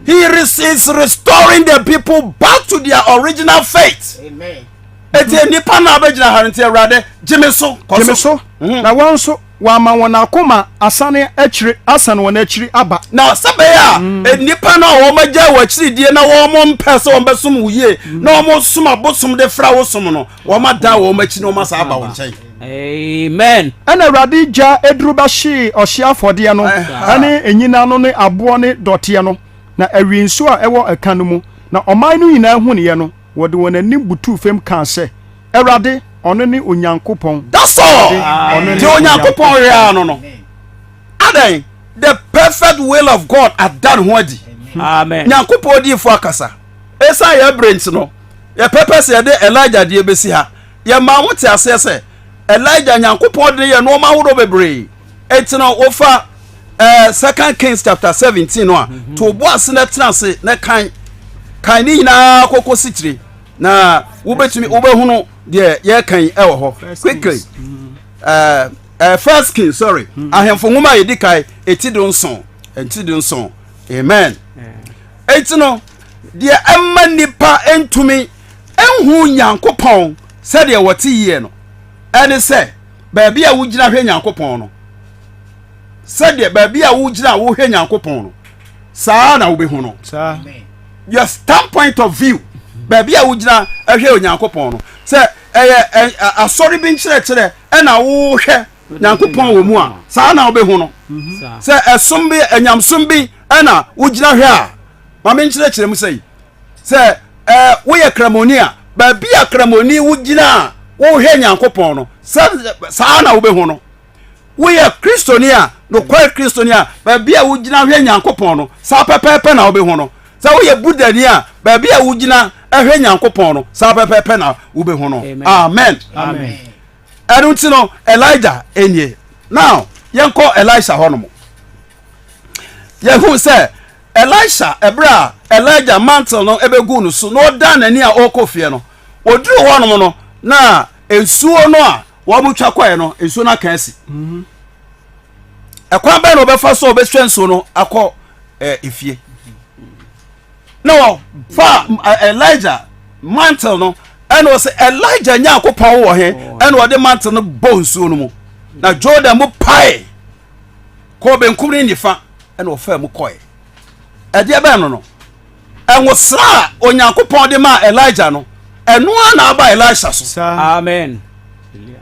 He is restoring the people back to their original faith.
Amen.
Eti nipa na abɛgyina ha nti Awurade gye me so.
Gye me so. Na wɔn nso wɔama wɔn akoma asane akyire asane wɔn akyiri aba.
Na sɛ bɛyɛ a nnipa no a wɔn agya wɔ akyiridie na wɔn mpɛ sɛ wɔn bɛsom wo yie na wɔn som abosom de fra wo som no, wɔn adan wɔn akyi na wɔn asan aba wo nkyɛn.
Amen.
Ɛnna Awurade gya aduru bɛhyee ɔhyeɛ afɔdeɛ no ne nnyina no ne aboɔ ne dɔteɛ no, na ɛwee nsuo a ɛwɔ ɛka no mu. Na ɔman no nyinaa hunuiɛ no, wɔde wɔn anim butuu fam kaa sɛ, Awurade, ɔno ne Onyankopɔn!
That's all.
Awurade, ɔno ne
Deɛ Onyankopɔn
Onyankopɔn!
hwɛ ara no no. Adɛn? The perfect will of God ada ne ho adi.
Amen.
Nyankopɔn diifo akasa. Esiane yɛn bere nti no, yɛpɛpɛ sɛ yɛde Elijah deɛ besi ha. Yɛmaa mo te aseɛ sɛ Elijah Nyankopɔn de no yɛ nneɛma ahodoɔ bebree. Enti no wofa eh, Second Kings chapter 17 no a, to bo ase na tena ase na kan kan ne nyinaa kɔkɔ sikyire na wobɛtumi wobɛhunu deɛ yɛreka yi ɛwɔ hɔ quickly. Uh, uh, First Kings, sorry. Ahemfo nwoma a yɛdi kan eti 17, eti 17. Amen. Enti no deɛ ɛma nipa ntumi nhu Nyankopɔn sɛdeɛ wɔte yie no ɛne sɛ baabi a wogyina hwɛ Nyankopɔn no, sɛdeɛ baabi a wogyina wohwɛ Nyankopɔn no, saa na wobɛhu no. Your standpoint of view, baabi a wogyina hwɛ Onyankopɔn no, sɛ ɛyɛ asɔre bi nkyerɛkyerɛ ɛna wohwɛ Nyankopɔn wɔ mu a, saa na wobɛhu no. Sɛ ɛsom bi, anyamsom bi ɛna wogyina hwɛ a, ma menkyerɛkyerɛ mu sɛ sɛ ɛɛ woyɛ kramoni a, baabi a kramoni wogyina a wohwɛ Nyankopɔn no, sɛ saa na wobɛhu no. Woyɛ Kristoni a, nokware Kristoni a, baabi a wogyina hwɛ Nyankopɔn no, saa pɛpɛɛpɛ na wobɛhu no. Sɛ woyɛ Buddhani a, baabi a wogyina hwɛ Nyankopɔn no, saa pɛpɛɛpɛ na wobɛhu no. Amen. Ɛno nti no, Elijah nie. Now, yɛnkɔ Elisha hɔ nom. Yɛhu sɛ Elisha, ɛberɛ a Elijah mantle no ɛbɛgu no so na ɔdan n'ani a ɔrekɔ fie no, ɔduru hɔnom no, na nsuo no a wɔtwa kɔɛ no, nsuo no aka asi. Ɛkwan bɛn na ɔbɛfa so a ɔbɛsua nsuo no akɔ efie? Na wɔfa Elijah mantle no Ɛna ɔsɛ Elijah Nyankopɔn wɔ he? Ɛna ɔde mantle no bɔ nsuo no mu. Na Jordan mu pae kɔɔ benkum ne nifa ɛna ɔfaa mu kɔe. Ɛdeɛ bɛn no no? Ɛnwosra a Onyankopɔn de maa Elijah no, ɛno ara na aba Elisha so.
Amen.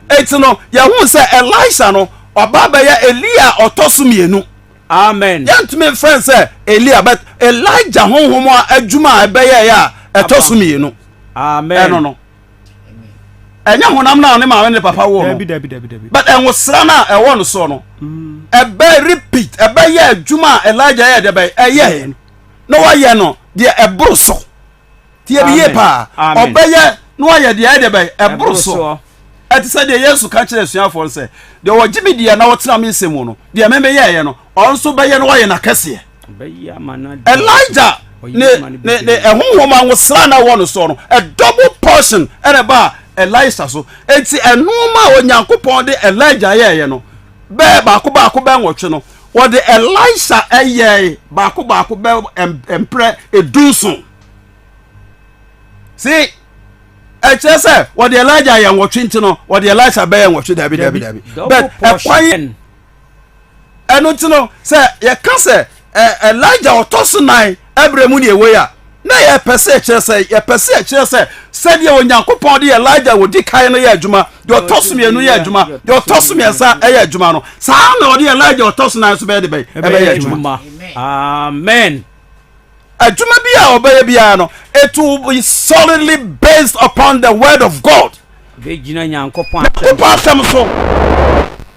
Eti no, yɛhu sɛ Elisha no, ɔba bɛyɛ Elia ɔtɔ so mmienu.
Amen.
Yɛntumi mfrɛ no sɛ Elia, but Elijah honhom a adwuma a ɛbɛyɛeɛ a ɛtɔ so mmienu.
Amen.
Ɛno no. Ɛnyɛ honam no a ne maame ne papa woo no. But ɛnwosra no a ɛwɔ no soɔ no, ɛbɛ repeat, ɛbɛyɛ adwuma a Elijah yɛ deɛ bɛyɛ, ɛyɛɛ na wayɛ no deɛ ɛboro so. Tie bi yie paa. Ɔbɛyɛ na wayɛ deɛ ɛyɛ deɛ bɛyɛ, ɛboro so. Ɛte sɛ deɛ Yesu ka kyerɛɛ asuafoɔ no sɛ, Deɛ ɔgye me diɛ na ɔtena me nsɛm mu no, deɛ me meyɛeɛ no, ɔno nso bɛyɛ na wayɛ no akɛseɛ. Elijah ne ne ne ɛhonhom ahosra na ɛwɔ no soɔ no, a double portion ɛna ɛbaa Elisha so. Enti ɛnoɔma a Onyankopɔn de Elijah yɛeɛ no, bɛɛ baako baako bɛɛ nwɔtwe no, wɔde Elisha ɛyɛe baako baako bɛɛ mprɛ edunson. See, ɛkyerɛ sɛ wɔde Elijah yɛ nwɔtwe nti no wɔde Elisha bɛyɛ nwɔtwe dabi dabi dabi but ɛkwan ɛno nti no sɛ yɛka sɛ Elijah ɔtɔ so nan ɛbrɛ mu ne ɛwɔ yi a na yɛpɛ sɛ ɛkyerɛ sɛ yɛpɛ sɛ ɛkyerɛ sɛ sɛdeɛ Onyankopɔn de Elijah wɔdi kan no yɛ adwuma deɛ ɔtɔ so mmienu yɛ adwuma deɛ ɔtɔ so mmiɛnsa ɛyɛ adwuma no saa na ɔde Elijah ɔtɔ so nan so bɛyɛ de bɛyɛ ɛbɛyɛ adwuma
amen.
Adwuma bi a ɔbɛyɛ biara no, it will be solidly based upon the word of God.
Bɛgyina Nyankopɔn asɛm
asɛm so.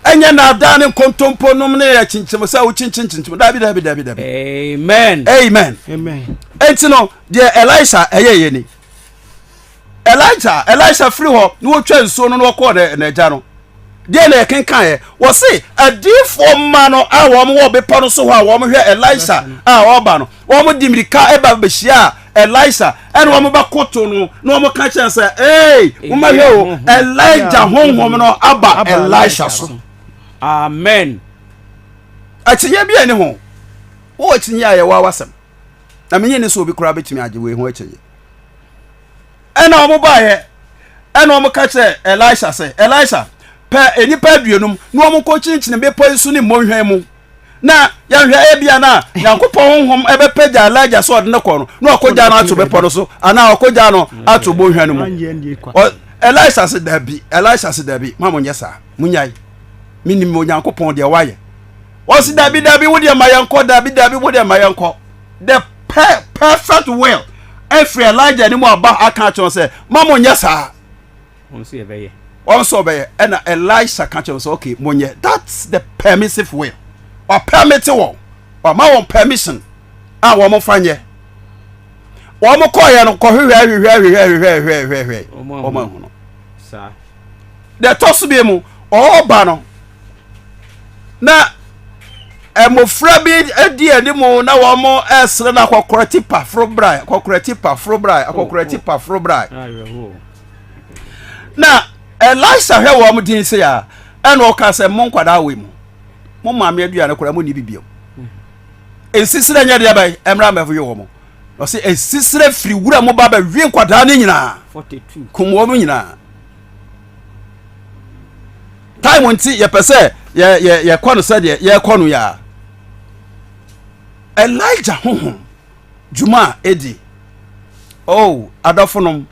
Ɛnyɛ naadaa ne nkontompo nom ne akyinkyim sɛ wokyinkyin Dabi, dabi, dabi, dabi.
Amen.
Amen.
Amen.
Enti no, deɛ Elisha ɛyɛ yɛ ni. Elijah, Elisha firi hɔ na wɔtwa nsuo no na wɔkɔɔ n'agya no. Deɛ na yɛkenkaeɛ, wɔse adiyifoɔ mma no a wɔn wɔ bepɔ no so hɔ a wɔn hwɛ Elisha a ɔreba no, wɔn de mmirika ba bɛhyiaa Elisha ɛna wɔn bɛkoto no na wɔn ka kyerɛ sɛ, ee, momma hwɛ o, Elijah honhom no aba Elisha so.
Amen.
Akyinnye bi ani ho. Wowɔ akyinnye a yɛwɔ awasɛm. Na menye ne sɛ obi koraa bɛtumi agye wei ho akyinnye. Ɛnna wɔbaeɛ, ɛnna wɔka kyerɛɛ Elisha sɛ, Elisha, pɛ nnipa aduonum na wɔnkɔkyinkyini bepɔ yi so ne mmɔnhwa mu, na yɛnhwɛ ebia na Nyankopɔn honhom ɛbɛpagya Elijah sɛ ɔde no kɔ no, na ɔkɔgya no ato bepɔ no so, anaa ɔkɔgya no ato bɔnhwa no mu. Elisha se dabi, Elisha se dabi, ma monyɛ saa, monyae. Menim Onyankopɔn deɛ wayɛ. Ɔse dabi, dabi, wo deɛ ma yɛnkɔ, dabi, dabi, wo deɛ ma yɛnkɔ. The per perfect will afiri Elijah anim aba aka akyerɛ sɛ ma mo nyɛ saa.
Wɔn nso yɛbɛyɛ.
Wɔn nso ɔbɛyɛ. Ɛna Elisha ka kyerɛ sɛ okay mo nyɛ. That's the permissive will. Ɔpermit wɔn. Ɔma wɔn permission a wɔn fa nyɛ. Wɔn kɔɔyɛ no kɔhwehwɛ hwehwɛ hwehwɛ hwehwɛ hwehwɛ hwehwɛ. Wɔn ahu no.
Saa.
Deɛ ɛtɔ so bie mu ɔɔba no na mmofra bi di anim na wɔn resere no akɔkora ti pa foro bra akɔkora ti pa foro bra akɔkora ti pa foro bra na Elisa hwɛ wɔn din se a ɛna ɔka sɛ mo nkwadaa wɔ mu mo maame aduane koraa mo ni bi bio nsisire nyɛ deɛ bɛn ɛmra mɛfo yɛ wɔn ɔsɛ nsisire firi wura mo ba bɛwe nkwadaa no nyinaa kum wɔn nyinaa. Time nti yɛpɛ sɛ yɛ yɛ yɛkɔ no sɛdeɛ yɛkɔ no yɛ Elijah honhom dwuma a edi. Oh, adɔfonom.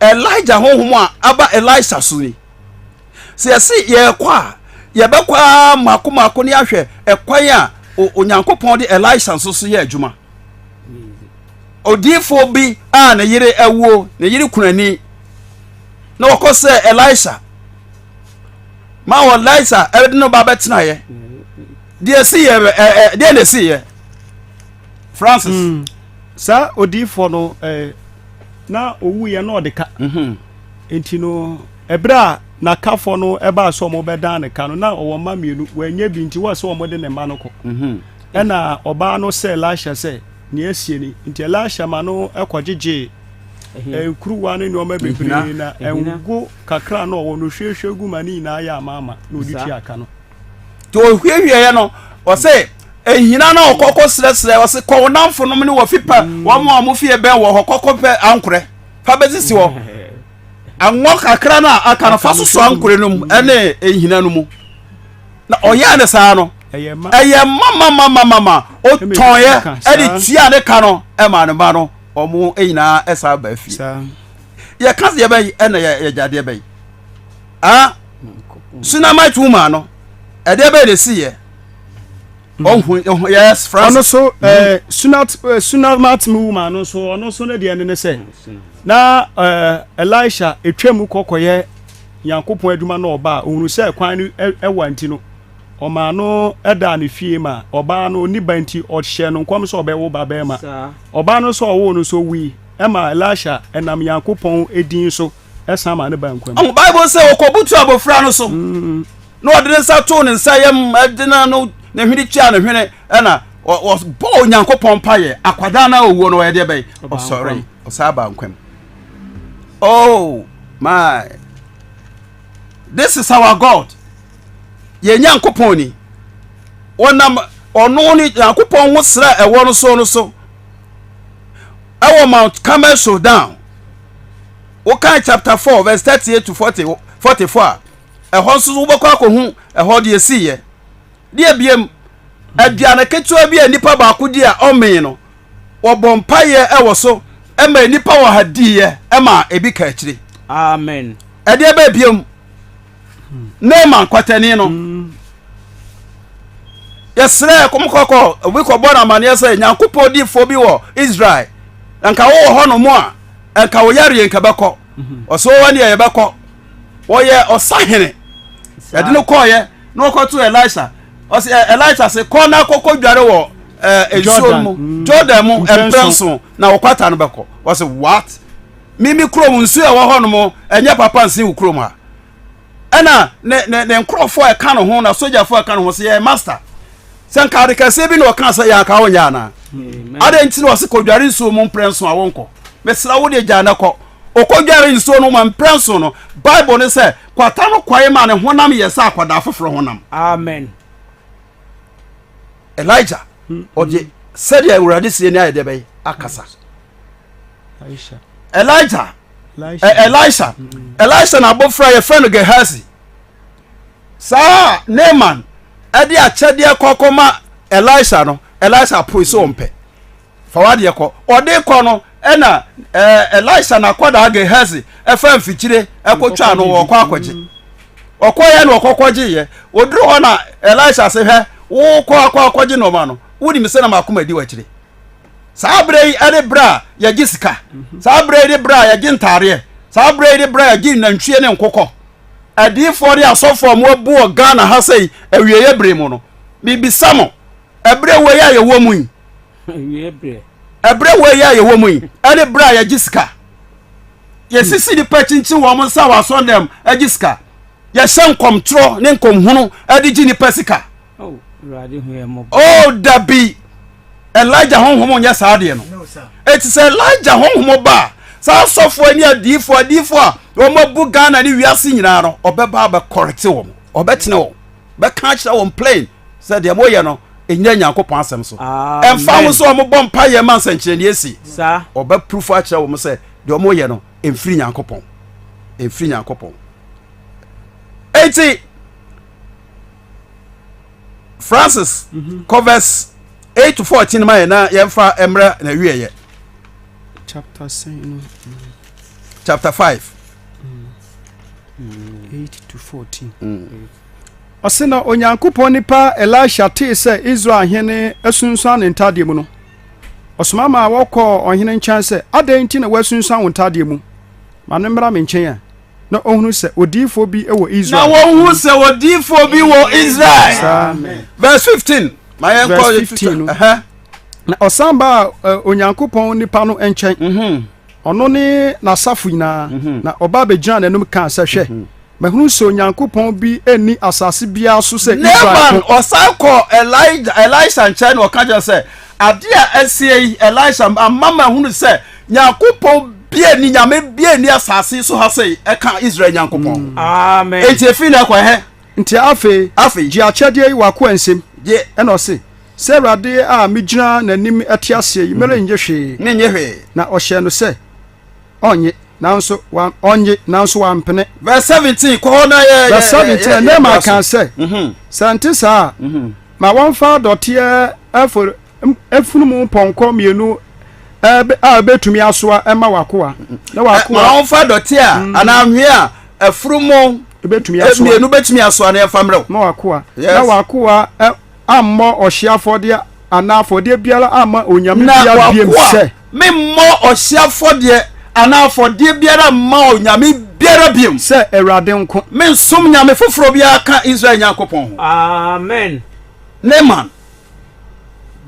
Elijah honhom a aba Elisha so ni. Sɛ yɛse yɛrekɔ a, yɛbɛkɔ ara mako mako ne ahwɛ ɛkwan a Onyankopɔn de Elisha nso so yɛ adwuma. Odiyifoɔ bi a ne yere awuo, ne yere kunani, na wɔkɔ sɛ Elisa ma wɔ Elisa ɛde no ba bɛtenaeɛ. Deɛ ɛsi yɛ ɛ ɛ deɛ na ɛsi yɛ Francis.
Mm. Saa odiyifoɔ no eh, na owuiɛ na ɔde ka. Mm -hmm. Nti no ɛberɛ a n'akafoɔ no ɛbaa sɛ wɔbɛdan ne ka no na ɔwɔ mma mmienu wɔanyɛ bi nti wɔ sɛ wɔde ne mma no kɔ. Mm -hmm. Ɛna ɔbaa no sɛ Elisha sɛ Nea asie ni. Nti Elisha ma no kɔgyegyee nkuruwa ne nneɛma bebree na ngo kakra na ɔwɔ no hwiehwie gu ma ne nyinaa yɛ amaama na ɔde tua ka no.
Nti ɔhwiehwieɛ no ɔse ehina na ɔkɔkɔ srɛsrɛ ɔse kɔ wo namfonom ne wɔ fi pa mm. wɔn a wɔn fie bɛn wɔ hɔ kɔkɔ pɛ ankorɛ. Fa bɛsisi hɔ. Anwɔ kakra no a aka no fa soso ankore no mu ne nhina no mu. Na ɔyɛɛ no saa no, ɛyɛ mamamamamama ɔtɔnyɛ ɛde tua ne ka no ɛma ne mma no wɔn nyinaa ɛsan ba fie. Yɛka sɛ yɛbɛyi ɛna yɛgyadeɛ bɛyi. Ah, Sunamite woman no ɛdeɛ bɛyɛ na ɛsi yɛ. Ɔhu yes
Francis. Ɔno so ɛɛ sunat sunamat woman no nso ɔno nso ne deɛ ne ne sɛ na ɛɛ Elisha etwa mu kɔkɔyɛ Nyankopɔn adwuma na ɔba a ohunu sɛ kwan no ɛwa nti no ɔmaa no ɛdaa ne fie ma ɔbaa no ɔni ba nti ɔhyɛ no nkɔm sɛ ɔbɛwo ba bɛrima ɔbaa no nso ɔwoo no nso owui ɛma Elisha ɛnam Nyankopɔn edin so ɛsan ma ne ba nkwa
mu. Bible sɛ ɔkɔbutu abɔfra no so mm. na ɔde ne nsa too ne nsa yam ɛde na no ne hwene tua ne hwene ɛna ɔbɔ Onyankopɔn mpaeɛ akwadaa no a ɔwuo no ɔyɛ deɛ bɛn ɔsɔre ɔsan ba nkwa mu. Oh my this is our God yɛn Nyankopɔn ni wɔnam ɔno ne Nyankopɔn ho sra ɛwɔ no so no so ɛwɔ Mount Carmel so down wokan chapter 4 verse 38 to 40 44 a ɛhɔ nso wobɛkɔ akɔhu ɛhɔ deɛ ɛsiiɛ deɛ biem aduane ketewa bi a nipa baako di a ɔmee no wɔbɔ mpaeɛ ɛwɔ so ɛma nipa wɔ ha diiɛ ɛma ebi ka akyire
amen
ɛdeɛ bɛɛ biem Naaman kwatani no yɛsrɛ kɔmkɔkɔ obi kɔbɔ no amanneɛ sɛ Nyankopɔn difoɔ bi wɔ Israel nka wowɔ hɔ nom a nka wo yareɛ nka bɛkɔ ɔsɛ wɔwɔ neɛ yɛbɛkɔ wɔyɛ ɔsahene yɛde no kɔɔyɛ na wɔkɔto Elisa ɔsɛ Elisa se kɔ na kɔkɔ dware wɔ nsuo mu mm. Jordan mu mprɛnson na wɔkwata no bɛkɔ ɔsɛ what mimi kurom nsuo a ɛwɔ hɔ nom ɛnyɛ papa nsen wo kurom ha ɛna ne ne ne nkurɔfoɔ a ɛka ne ho na sogyafoɔ a ɛka ne ho sɛ yɛ master sɛ nka ade kɛseɛ bi na ɔka sɛ yɛ anka wonyɛ anaa adɛn nti na ɔse kɔdware nsuo mu mprɛ nso a wonkɔ mesrɛ wo deɛ gyaa na kɔ ɔkɔdware nsuo no ma mprɛ nso no bible ne sɛ kwata no kwae ma ne honam yɛ sɛ akwadaa foforɔ honam
amen
elijah ɔde sɛdeɛ awurade sie ne ayɛ deɛ bɛyɛ akasa elijah Elisha Elisha na abɔfra yɛfrɛ no Gehazi saa Naaman ɛde akyɛdeɛ kɔkɔma Elisha no Elisha poe sɛ ɔmpɛ fa wadeɛ kɔ ɔde kɔ no ɛna Elisha na akwadaa Gehazi ɛfa mfikyire ɛkɔtwa no wɔkɔ akɔgye ɔkɔyɛ na ɔkɔkɔgyeeɛ ɔduru hɔ na Elisha se hwɛ wokɔ akɔ akɔgye nɔɔma no wonim sɛ na makoma di w'akyire Saa berɛ yi ne berɛ a yɛgye sika. Saa berɛ yi ne berɛ a yɛgye ntaadeɛ. Saa berɛ yi ne berɛ a yɛgye nantwie ne nkokɔ. Adiyifoɔ ne asɔfoɔ a moabu wɔ Ghana ha sɛ awieeɛ berɛ mu no, mebisa mo, ɛberɛ wei a yɛwɔ mu yi, ɛberɛ wei a yɛwɔ mu yi ɛne berɛ a yɛgye sika. Yɛsisi nipa kyinkyin wɔn nsa wɔ asɔndɛm gye sika. Yɛhyɛ nkɔmtorɔ ne nkɔmhunu de gye nipa sika. Oh, dabi. Elijah honhom nyɛ saa adeɛ no. Eti sɛ Elijah honhom ba a, saa asɔfoɔ ne adiifoɔ adiifoɔ a wɔn abu Ghana ne wiase nyinaa no, ɔbɛba abɛkɔrɛte wɔn, ɔbɛtene wɔn, bɛka akyerɛ wɔn plain sɛ deɛ moyɛ no ɛnyɛ Nyankopɔn asɛm so. Ɛmfa ho sɛ wɔn bɔ mpa yɛ ma nsɛnkyerɛnneɛ si, ɔbɛprofo akyerɛ wɔn sɛ deɛ wɔyɛ no ɛmfiri Nyankopɔn, ɛmfiri Nyankopɔn. Eti Francis mm-hmm. kɔ verse 8 to 14 ma yɛ na yɛmfa mmerɛ na wieɛ.
Chapter sɛn no?
Chapter 5.
Mm. 8 to 14. Mm. Ɔse na Onyankopɔn nipa Elisha tee sɛ Israel hene asunsuan ne ntadeɛ mu no, ɔsoma maa wɔkɔɔ ɔhene nkyɛn sɛ, Adɛn nti na woasunsuan wo ntadeɛ mu? Ma no mmra me nkyɛn a. na ɔhunu sɛ odiyifoɔ bi wɔ Israel.
Na wɔhu sɛ odiyifoɔ bi wɔ Israel. Verse 15. Ma yɛn kɔ
Verse 15 no. Na ɔsan baa Onyankopɔn nipa no nkyɛn. Mhm. Ɔno ne n'asafo nyinaa. Mhm. Na ɔba bɛgyinaa n'anim kaa sɛ, Hwɛ, mhm. mahunu sɛ Onyankopɔn bi nni asase biara so sɛ Israel
Naaman ɔsan kɔ Elijah Elisha nkyɛn na ɔka kyerɛ sɛ adeɛ a asie yi Elisha ama mahunu sɛ Nyankopɔn bia ni nyame bia ni asase so ha sɛ ɛka Israel Nyankopɔn. Mm.
Amen.
Enti efi na ɛkɔ ɛhɛ.
Nti afei,
afei
gye akyɛdeɛ yi w'akoa nsam.
Gye.
Ɛna ɔse, sɛ Awurade a megyina n'anim te aseɛ yi, mm. merennye hwee.
Mennye hwee.
Na ɔhyɛɛ no sɛ. Ɔnnye, nanso wa, ɔnnye, nanso wampene.
Verse 17, kɔ hɔ na yɛ.
Verse 17, Naaman kaa sɛ, Sɛ ɛnte saa a, ma wɔmfa dɔteɛ afɔre, afunumu pɔnkɔ mmienu a ɛbɛtumi asoa ma w'akoa. Na w'akoa.
Ma wɔmfa dɔteɛ a, anaa anwea a afunumu mmienu bɛtumi asoa na yɛmfa mmerɛ wo.
Ma w'akoa. Na w'akoa ammɔ ɔhyeɛ afɔdeɛ anaa afɔdeɛ biara amma onyame biara biom sɛ.
Na w'akoa memmɔ ɔhyeɛ afɔdeɛ anaa afɔdeɛ biara mma onyame biara biom.
Sɛ Awurade nko.
Mensom nyame foforɔ biara ka Israel Nyankopɔn ho.
Amen.
Naaman,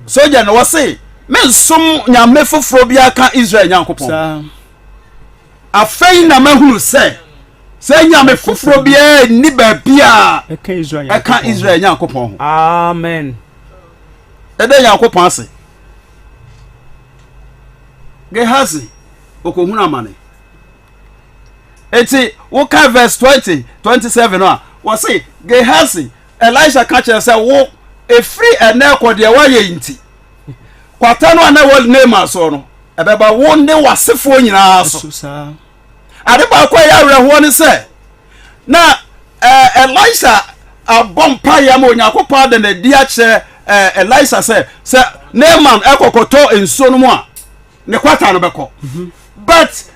sogya no, ɔse, Mensom nyame foforɔ biara ka Israel Nyankopɔn ho. Afei na mahunu sɛ sɛ nyame foforɔ biara nni baabiara ɛka Israel Nyankopɔn ho.
Amen.
Ɛdɛ Nyankopɔn ase. Gehazi okohunu amane. Eti woka verse 20 27 no a wɔse Gehazi Elisha ka kyerɛ sɛ wo efiri ɛnɛ kɔ deɛ woayɛ yi nti kwata no a na ɛwɔ Naaman soɔ no ɛbɛba wo ne w'asefoɔ nyinaa so. Ade baako a ɛyɛ awerɛhoɔ ne sɛ na Elisa abɔ mpaeɛ ama Onyankopɔn ada no adi akyerɛ Elisa sɛ sɛ Naaman ɛkɔkɔtɔ nsuo no mu a ne kwata no bɛkɔ. Mhm. But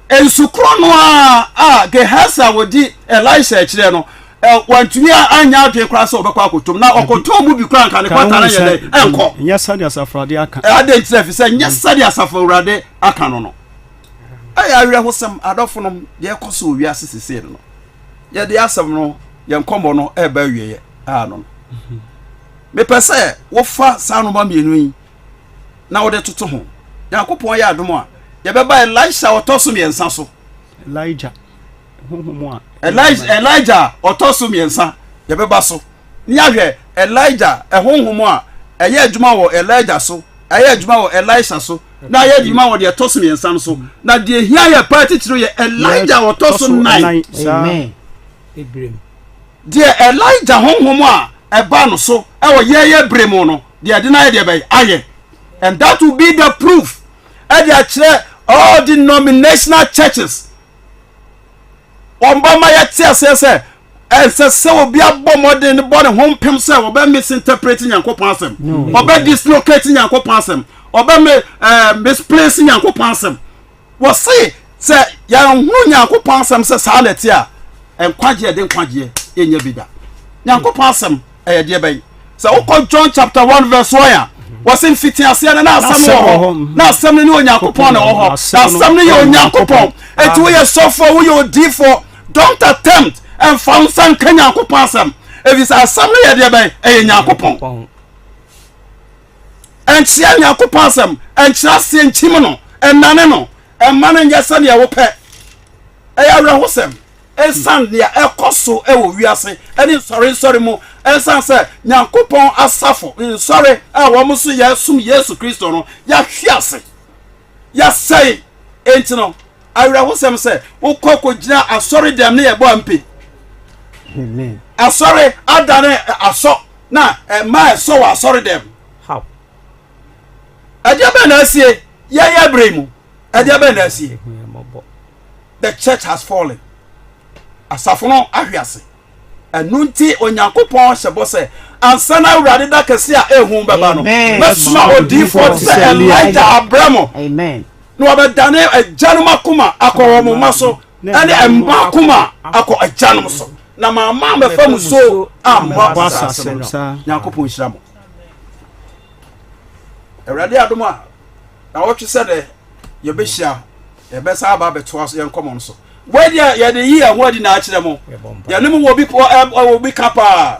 Nsu korɔ no ara a Gehasi a ɔdi Elisa akyirɛ no, wantumi anyɛ adwene koraa sɛ ɔbɛkɔ akɔtɔ mu. Na ɔkɔtɔɔ mu bi koraa nka ne kwata no yɛ dɛn? Ɛnkɔ.
Nyɛ sɛdeɛ asafo Awurade aka.
Adɛn nti na? Ɛfiri sɛ nyɛ sɛdeɛ asafo Awurade aka no no. Ɛyɛ awerɛhosɛm, adɔfonom, deɛ ɛkɔ so wɔ wiase sesei no no. Yɛde asɛm no, yɛn nkɔmmɔ no ɛreba awieɛ ano no. Mepɛ sɛ wofa saa nnoɔma mmienu yi na wode toto ho. Nyankopɔn yɛ adom a, yɛbɛba Elisha ɔtɔ so mmiɛnsa so.
Elijah honhom
a. Elijah Elijah ɔtɔ so mmiɛnsa yɛbɛba so. Ne yɛahwɛ Elijah ɛhonhom a ɛyɛ adwuma wɔ Elijah so, ɛyɛ adwuma wɔ Elisha so, na ɛyɛ adwuma wɔ deɛ ɛtɔ so mmiɛnsa no so. Na deɛ ehia yɛ paa titiriw yɛ Elijah ɔtɔ so nnan.
Amen.
Deɛ Elijah honhom a ɛba no so ɛwɔ yɛyɛ bere mu no, deɛ ɛde no ayɛ deɛ bɛyɛ ayɛ. And that will be the proof ɛde akyerɛ all denominational churches. Wɔn ba ma yɛte aseɛ sɛ ɛnsɛ sɛ obi abɔ mmɔden bɔ ne ho mpem sɛ wɔbɛ misinterpret Nyankopɔn asɛm, wɔbɛ dislocate Nyankopɔn asɛm, wɔbɛ mi ɛɛ eh, misplace Nyankopɔn asɛm. Wɔse sɛ yɛnhunu Nyankopɔn asɛm sɛ saa na ɛte a, nkwagyeɛ ɛde nkwagyeɛ yɛnyɛ bi da. Nyankopɔn asɛm ɛyɛ deɛ bɛn? Sɛ wokɔ John chapter 1 verse 1 a, wɔse mfitiaseɛ no na asɛm wɔ hɔ, na asɛm no ne Onyankopɔn na ɛwɔ hɔ, na asɛm no yɛ Onyankopɔn. Enti woyɛ sɔfoɔ, woyɛ odiifoɔ, don't attempt ɛmfa wo nsa nka Nyankopɔn asɛm, ɛfiri sɛ asɛm no yɛ deɛ bɛn? Ɛyɛ Nyankopɔn. Ɛnkyea Nyankopɔn asɛm, ɛnkyerɛ aseɛ, nkyim no, ɛnnane no, ɛmma no nyɛ sɛdeɛ wopɛ. Ɛyɛ awerɛhosɛm ɛsiane nea ɛkɔ so wɔ wiase ne nsɔrensɔre mu, ɛsiane sɛ Nyankopɔn asafo nsɔre a wɔn nso yɛsom Yesu Kristo no, yɛahwe ase, yɛasɛe. Enti no, awerɛhosɛm sɛ wokɔ kɔgyina asɔre dɛm ne yɛbɔ ampe. Asɔre adane asɔ na ɛma ɛsɔ wɔ asɔre dɛm.
How?
Ɛdeɛ bɛn na asie yɛyɛ bere mu? Ɛdeɛ bɛn na asie? The church has fallen. Asafo no ahwe ase. Ɛno nti Onyankopɔn hyɛ bɔ sɛ ansa na Awurade da kɛse a ehu bɛba no, mɛsoma odiyifoɔ te sɛ Elijah abrɛ mo. Na wɔbɛdane agyanom akoma akɔ wɔn mma so ɛne mma akoma akɔ agyanom so na mamma mɛfa mu so ammɔ asase no. Nyankopɔn nhyira mo. Awurade adom a na wɔtwe sɛ dɛ yɛbɛhyia yɛbɛsa aba abɛtoa so yɛn nkɔmmɔ no so. Wei deɛ yɛde yi yɛn ho adi na akyerɛ mo. Yɛne mo wɔ bi wɔ bi ka paa.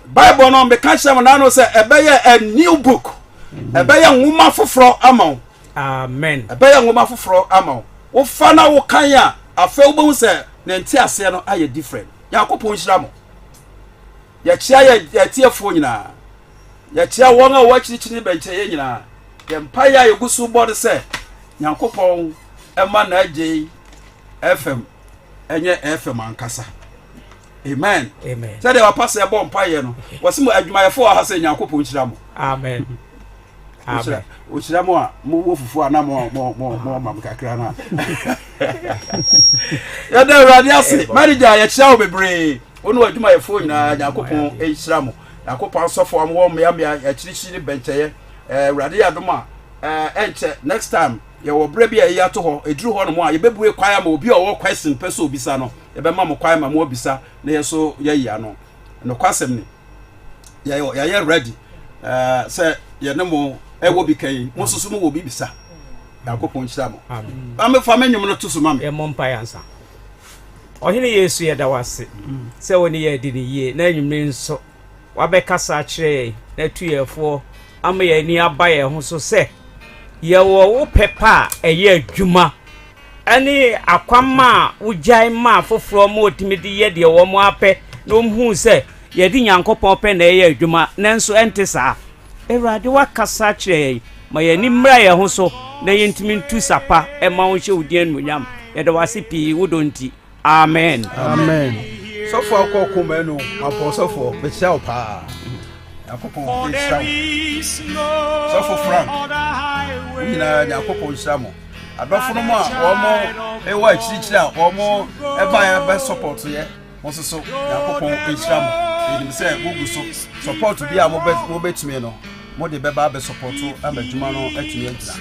Bible no meka kyerɛ mo naano sɛ ɛbɛyɛ a new book. Ɛbɛyɛ nwoma foforɔ ama wo.
Amen.
Ɛbɛyɛ nwoma foforɔ ama wo. Wofa na wokan a, afei wobɛhu sɛ ne nteaseɛ no ayɛ different. Nyankopɔn nhyira mo. Yɛkyea yɛ yɛtiefoɔ nyinaa. Yɛkyea wɔn a wɔwɔ akyirikyiri ne bɛnkyɛeɛ nyinaa. Yɛn mpaeɛ a yɛgu so bɔ ne sɛ Nyankopɔn ɛma n'agyei FM ɛnyɛ FM ankasa. Amen.
Amen.
Sɛdeɛ wapa sɛ ɛbɔ mpaeɛ no, wɔse mo adwumayɛfoɔ wɔ ha sɛ Nyankopɔn nhyira mo.
Amen.
Amen. Ohyira mo a mowɔ fufuo a na mo mo mo mo ma mo kakra na. Yɛda Awurade ase. Manager yɛkyia wo bebree. Wo ne w'adwumayɛfoɔ nyinaa Nyankopɔn nhyira mo. Nyankopɔn asɔfoɔ a mowɔ mmeammea akyirikyiri ne bɛnkyɛeɛ. Awurade yɛ adom a ɛnkyɛ next time yɛwɔ berɛ bi a yɛyi ato hɔ. Ɛduru hɔ nom a yɛbɛbue kwan ama obi a ɔwɔ question pɛ sɛ obisa no. Yɛbɛma mo kwan ma mo abisa na yɛ so yɛayi ano. Nokwasɛm ni. Yɛayɛ ready sɛ yɛne mo ɛwɔ bi kan mo nso so mo wɔ bi bisa. Nyankopɔn nhyira mo. Amen. Fa me nnwom no to so ma me.
Yɛmmɔ mpaeɛ ansa. Ɔhene Yesu, yɛda wo ase sɛ wo ne yɛn adi no yie na anwummere nso wabɛkasa akyerɛ yɛn na atu yɛn foɔ ama yɛn ani aba yɛn ho so sɛ yɛwɔ wo pɛ pa a ɛyɛ adwuma ne akwamma a wogyae ma afoforɔ ma wɔtumi de yɛ deɛ wɔn apɛ na wɔhuu sɛ yɛde Nyankopɔn pɛ na ɛyɛ adwuma nanso ɛnte saa. Awurade woakasa akyerɛ yɛn, ma yɛn ani mmra yɛn ho so na yɛntumi ntu sa pa mma wo nhyɛ wo din animuonyam. Yɛda wo ase pii wo dɔ nti. Amen.
Amen. Sɔfo akɔ koma nu mampɔn sɔfo mekyia wo paa. Nyankopɔn nhyira wo. Sɔfo Frank, mo nyinaa Nyankopɔn nhyira mo. Adɔfo no mu a wɔn wɔ akyirikyiri a wɔn ɛbaeɛ bɛ support yɛ. Mo nso so Nyankopɔn nhyira mo. Yɛnim sɛ mogu so support bi a mobɛtumi no mode bɛba abɛ support ama adwuma no atumi agyina.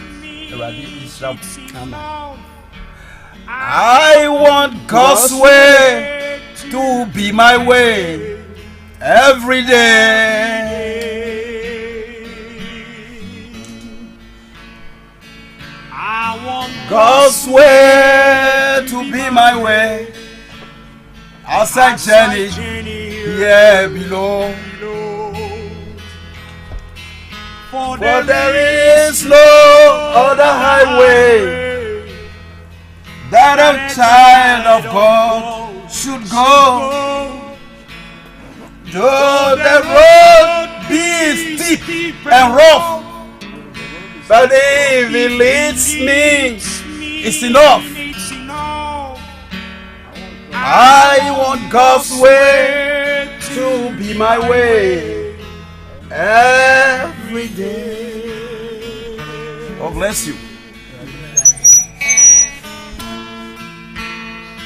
Awurade nhyira mo. Amen. I want God's way to be my way every day. God's way to be my way as I journey here below. For there is no other highway that a child of God should go. Though the road be steep and rough, but if it leads me, it's enough. I want God's way to be my way every day. God bless you.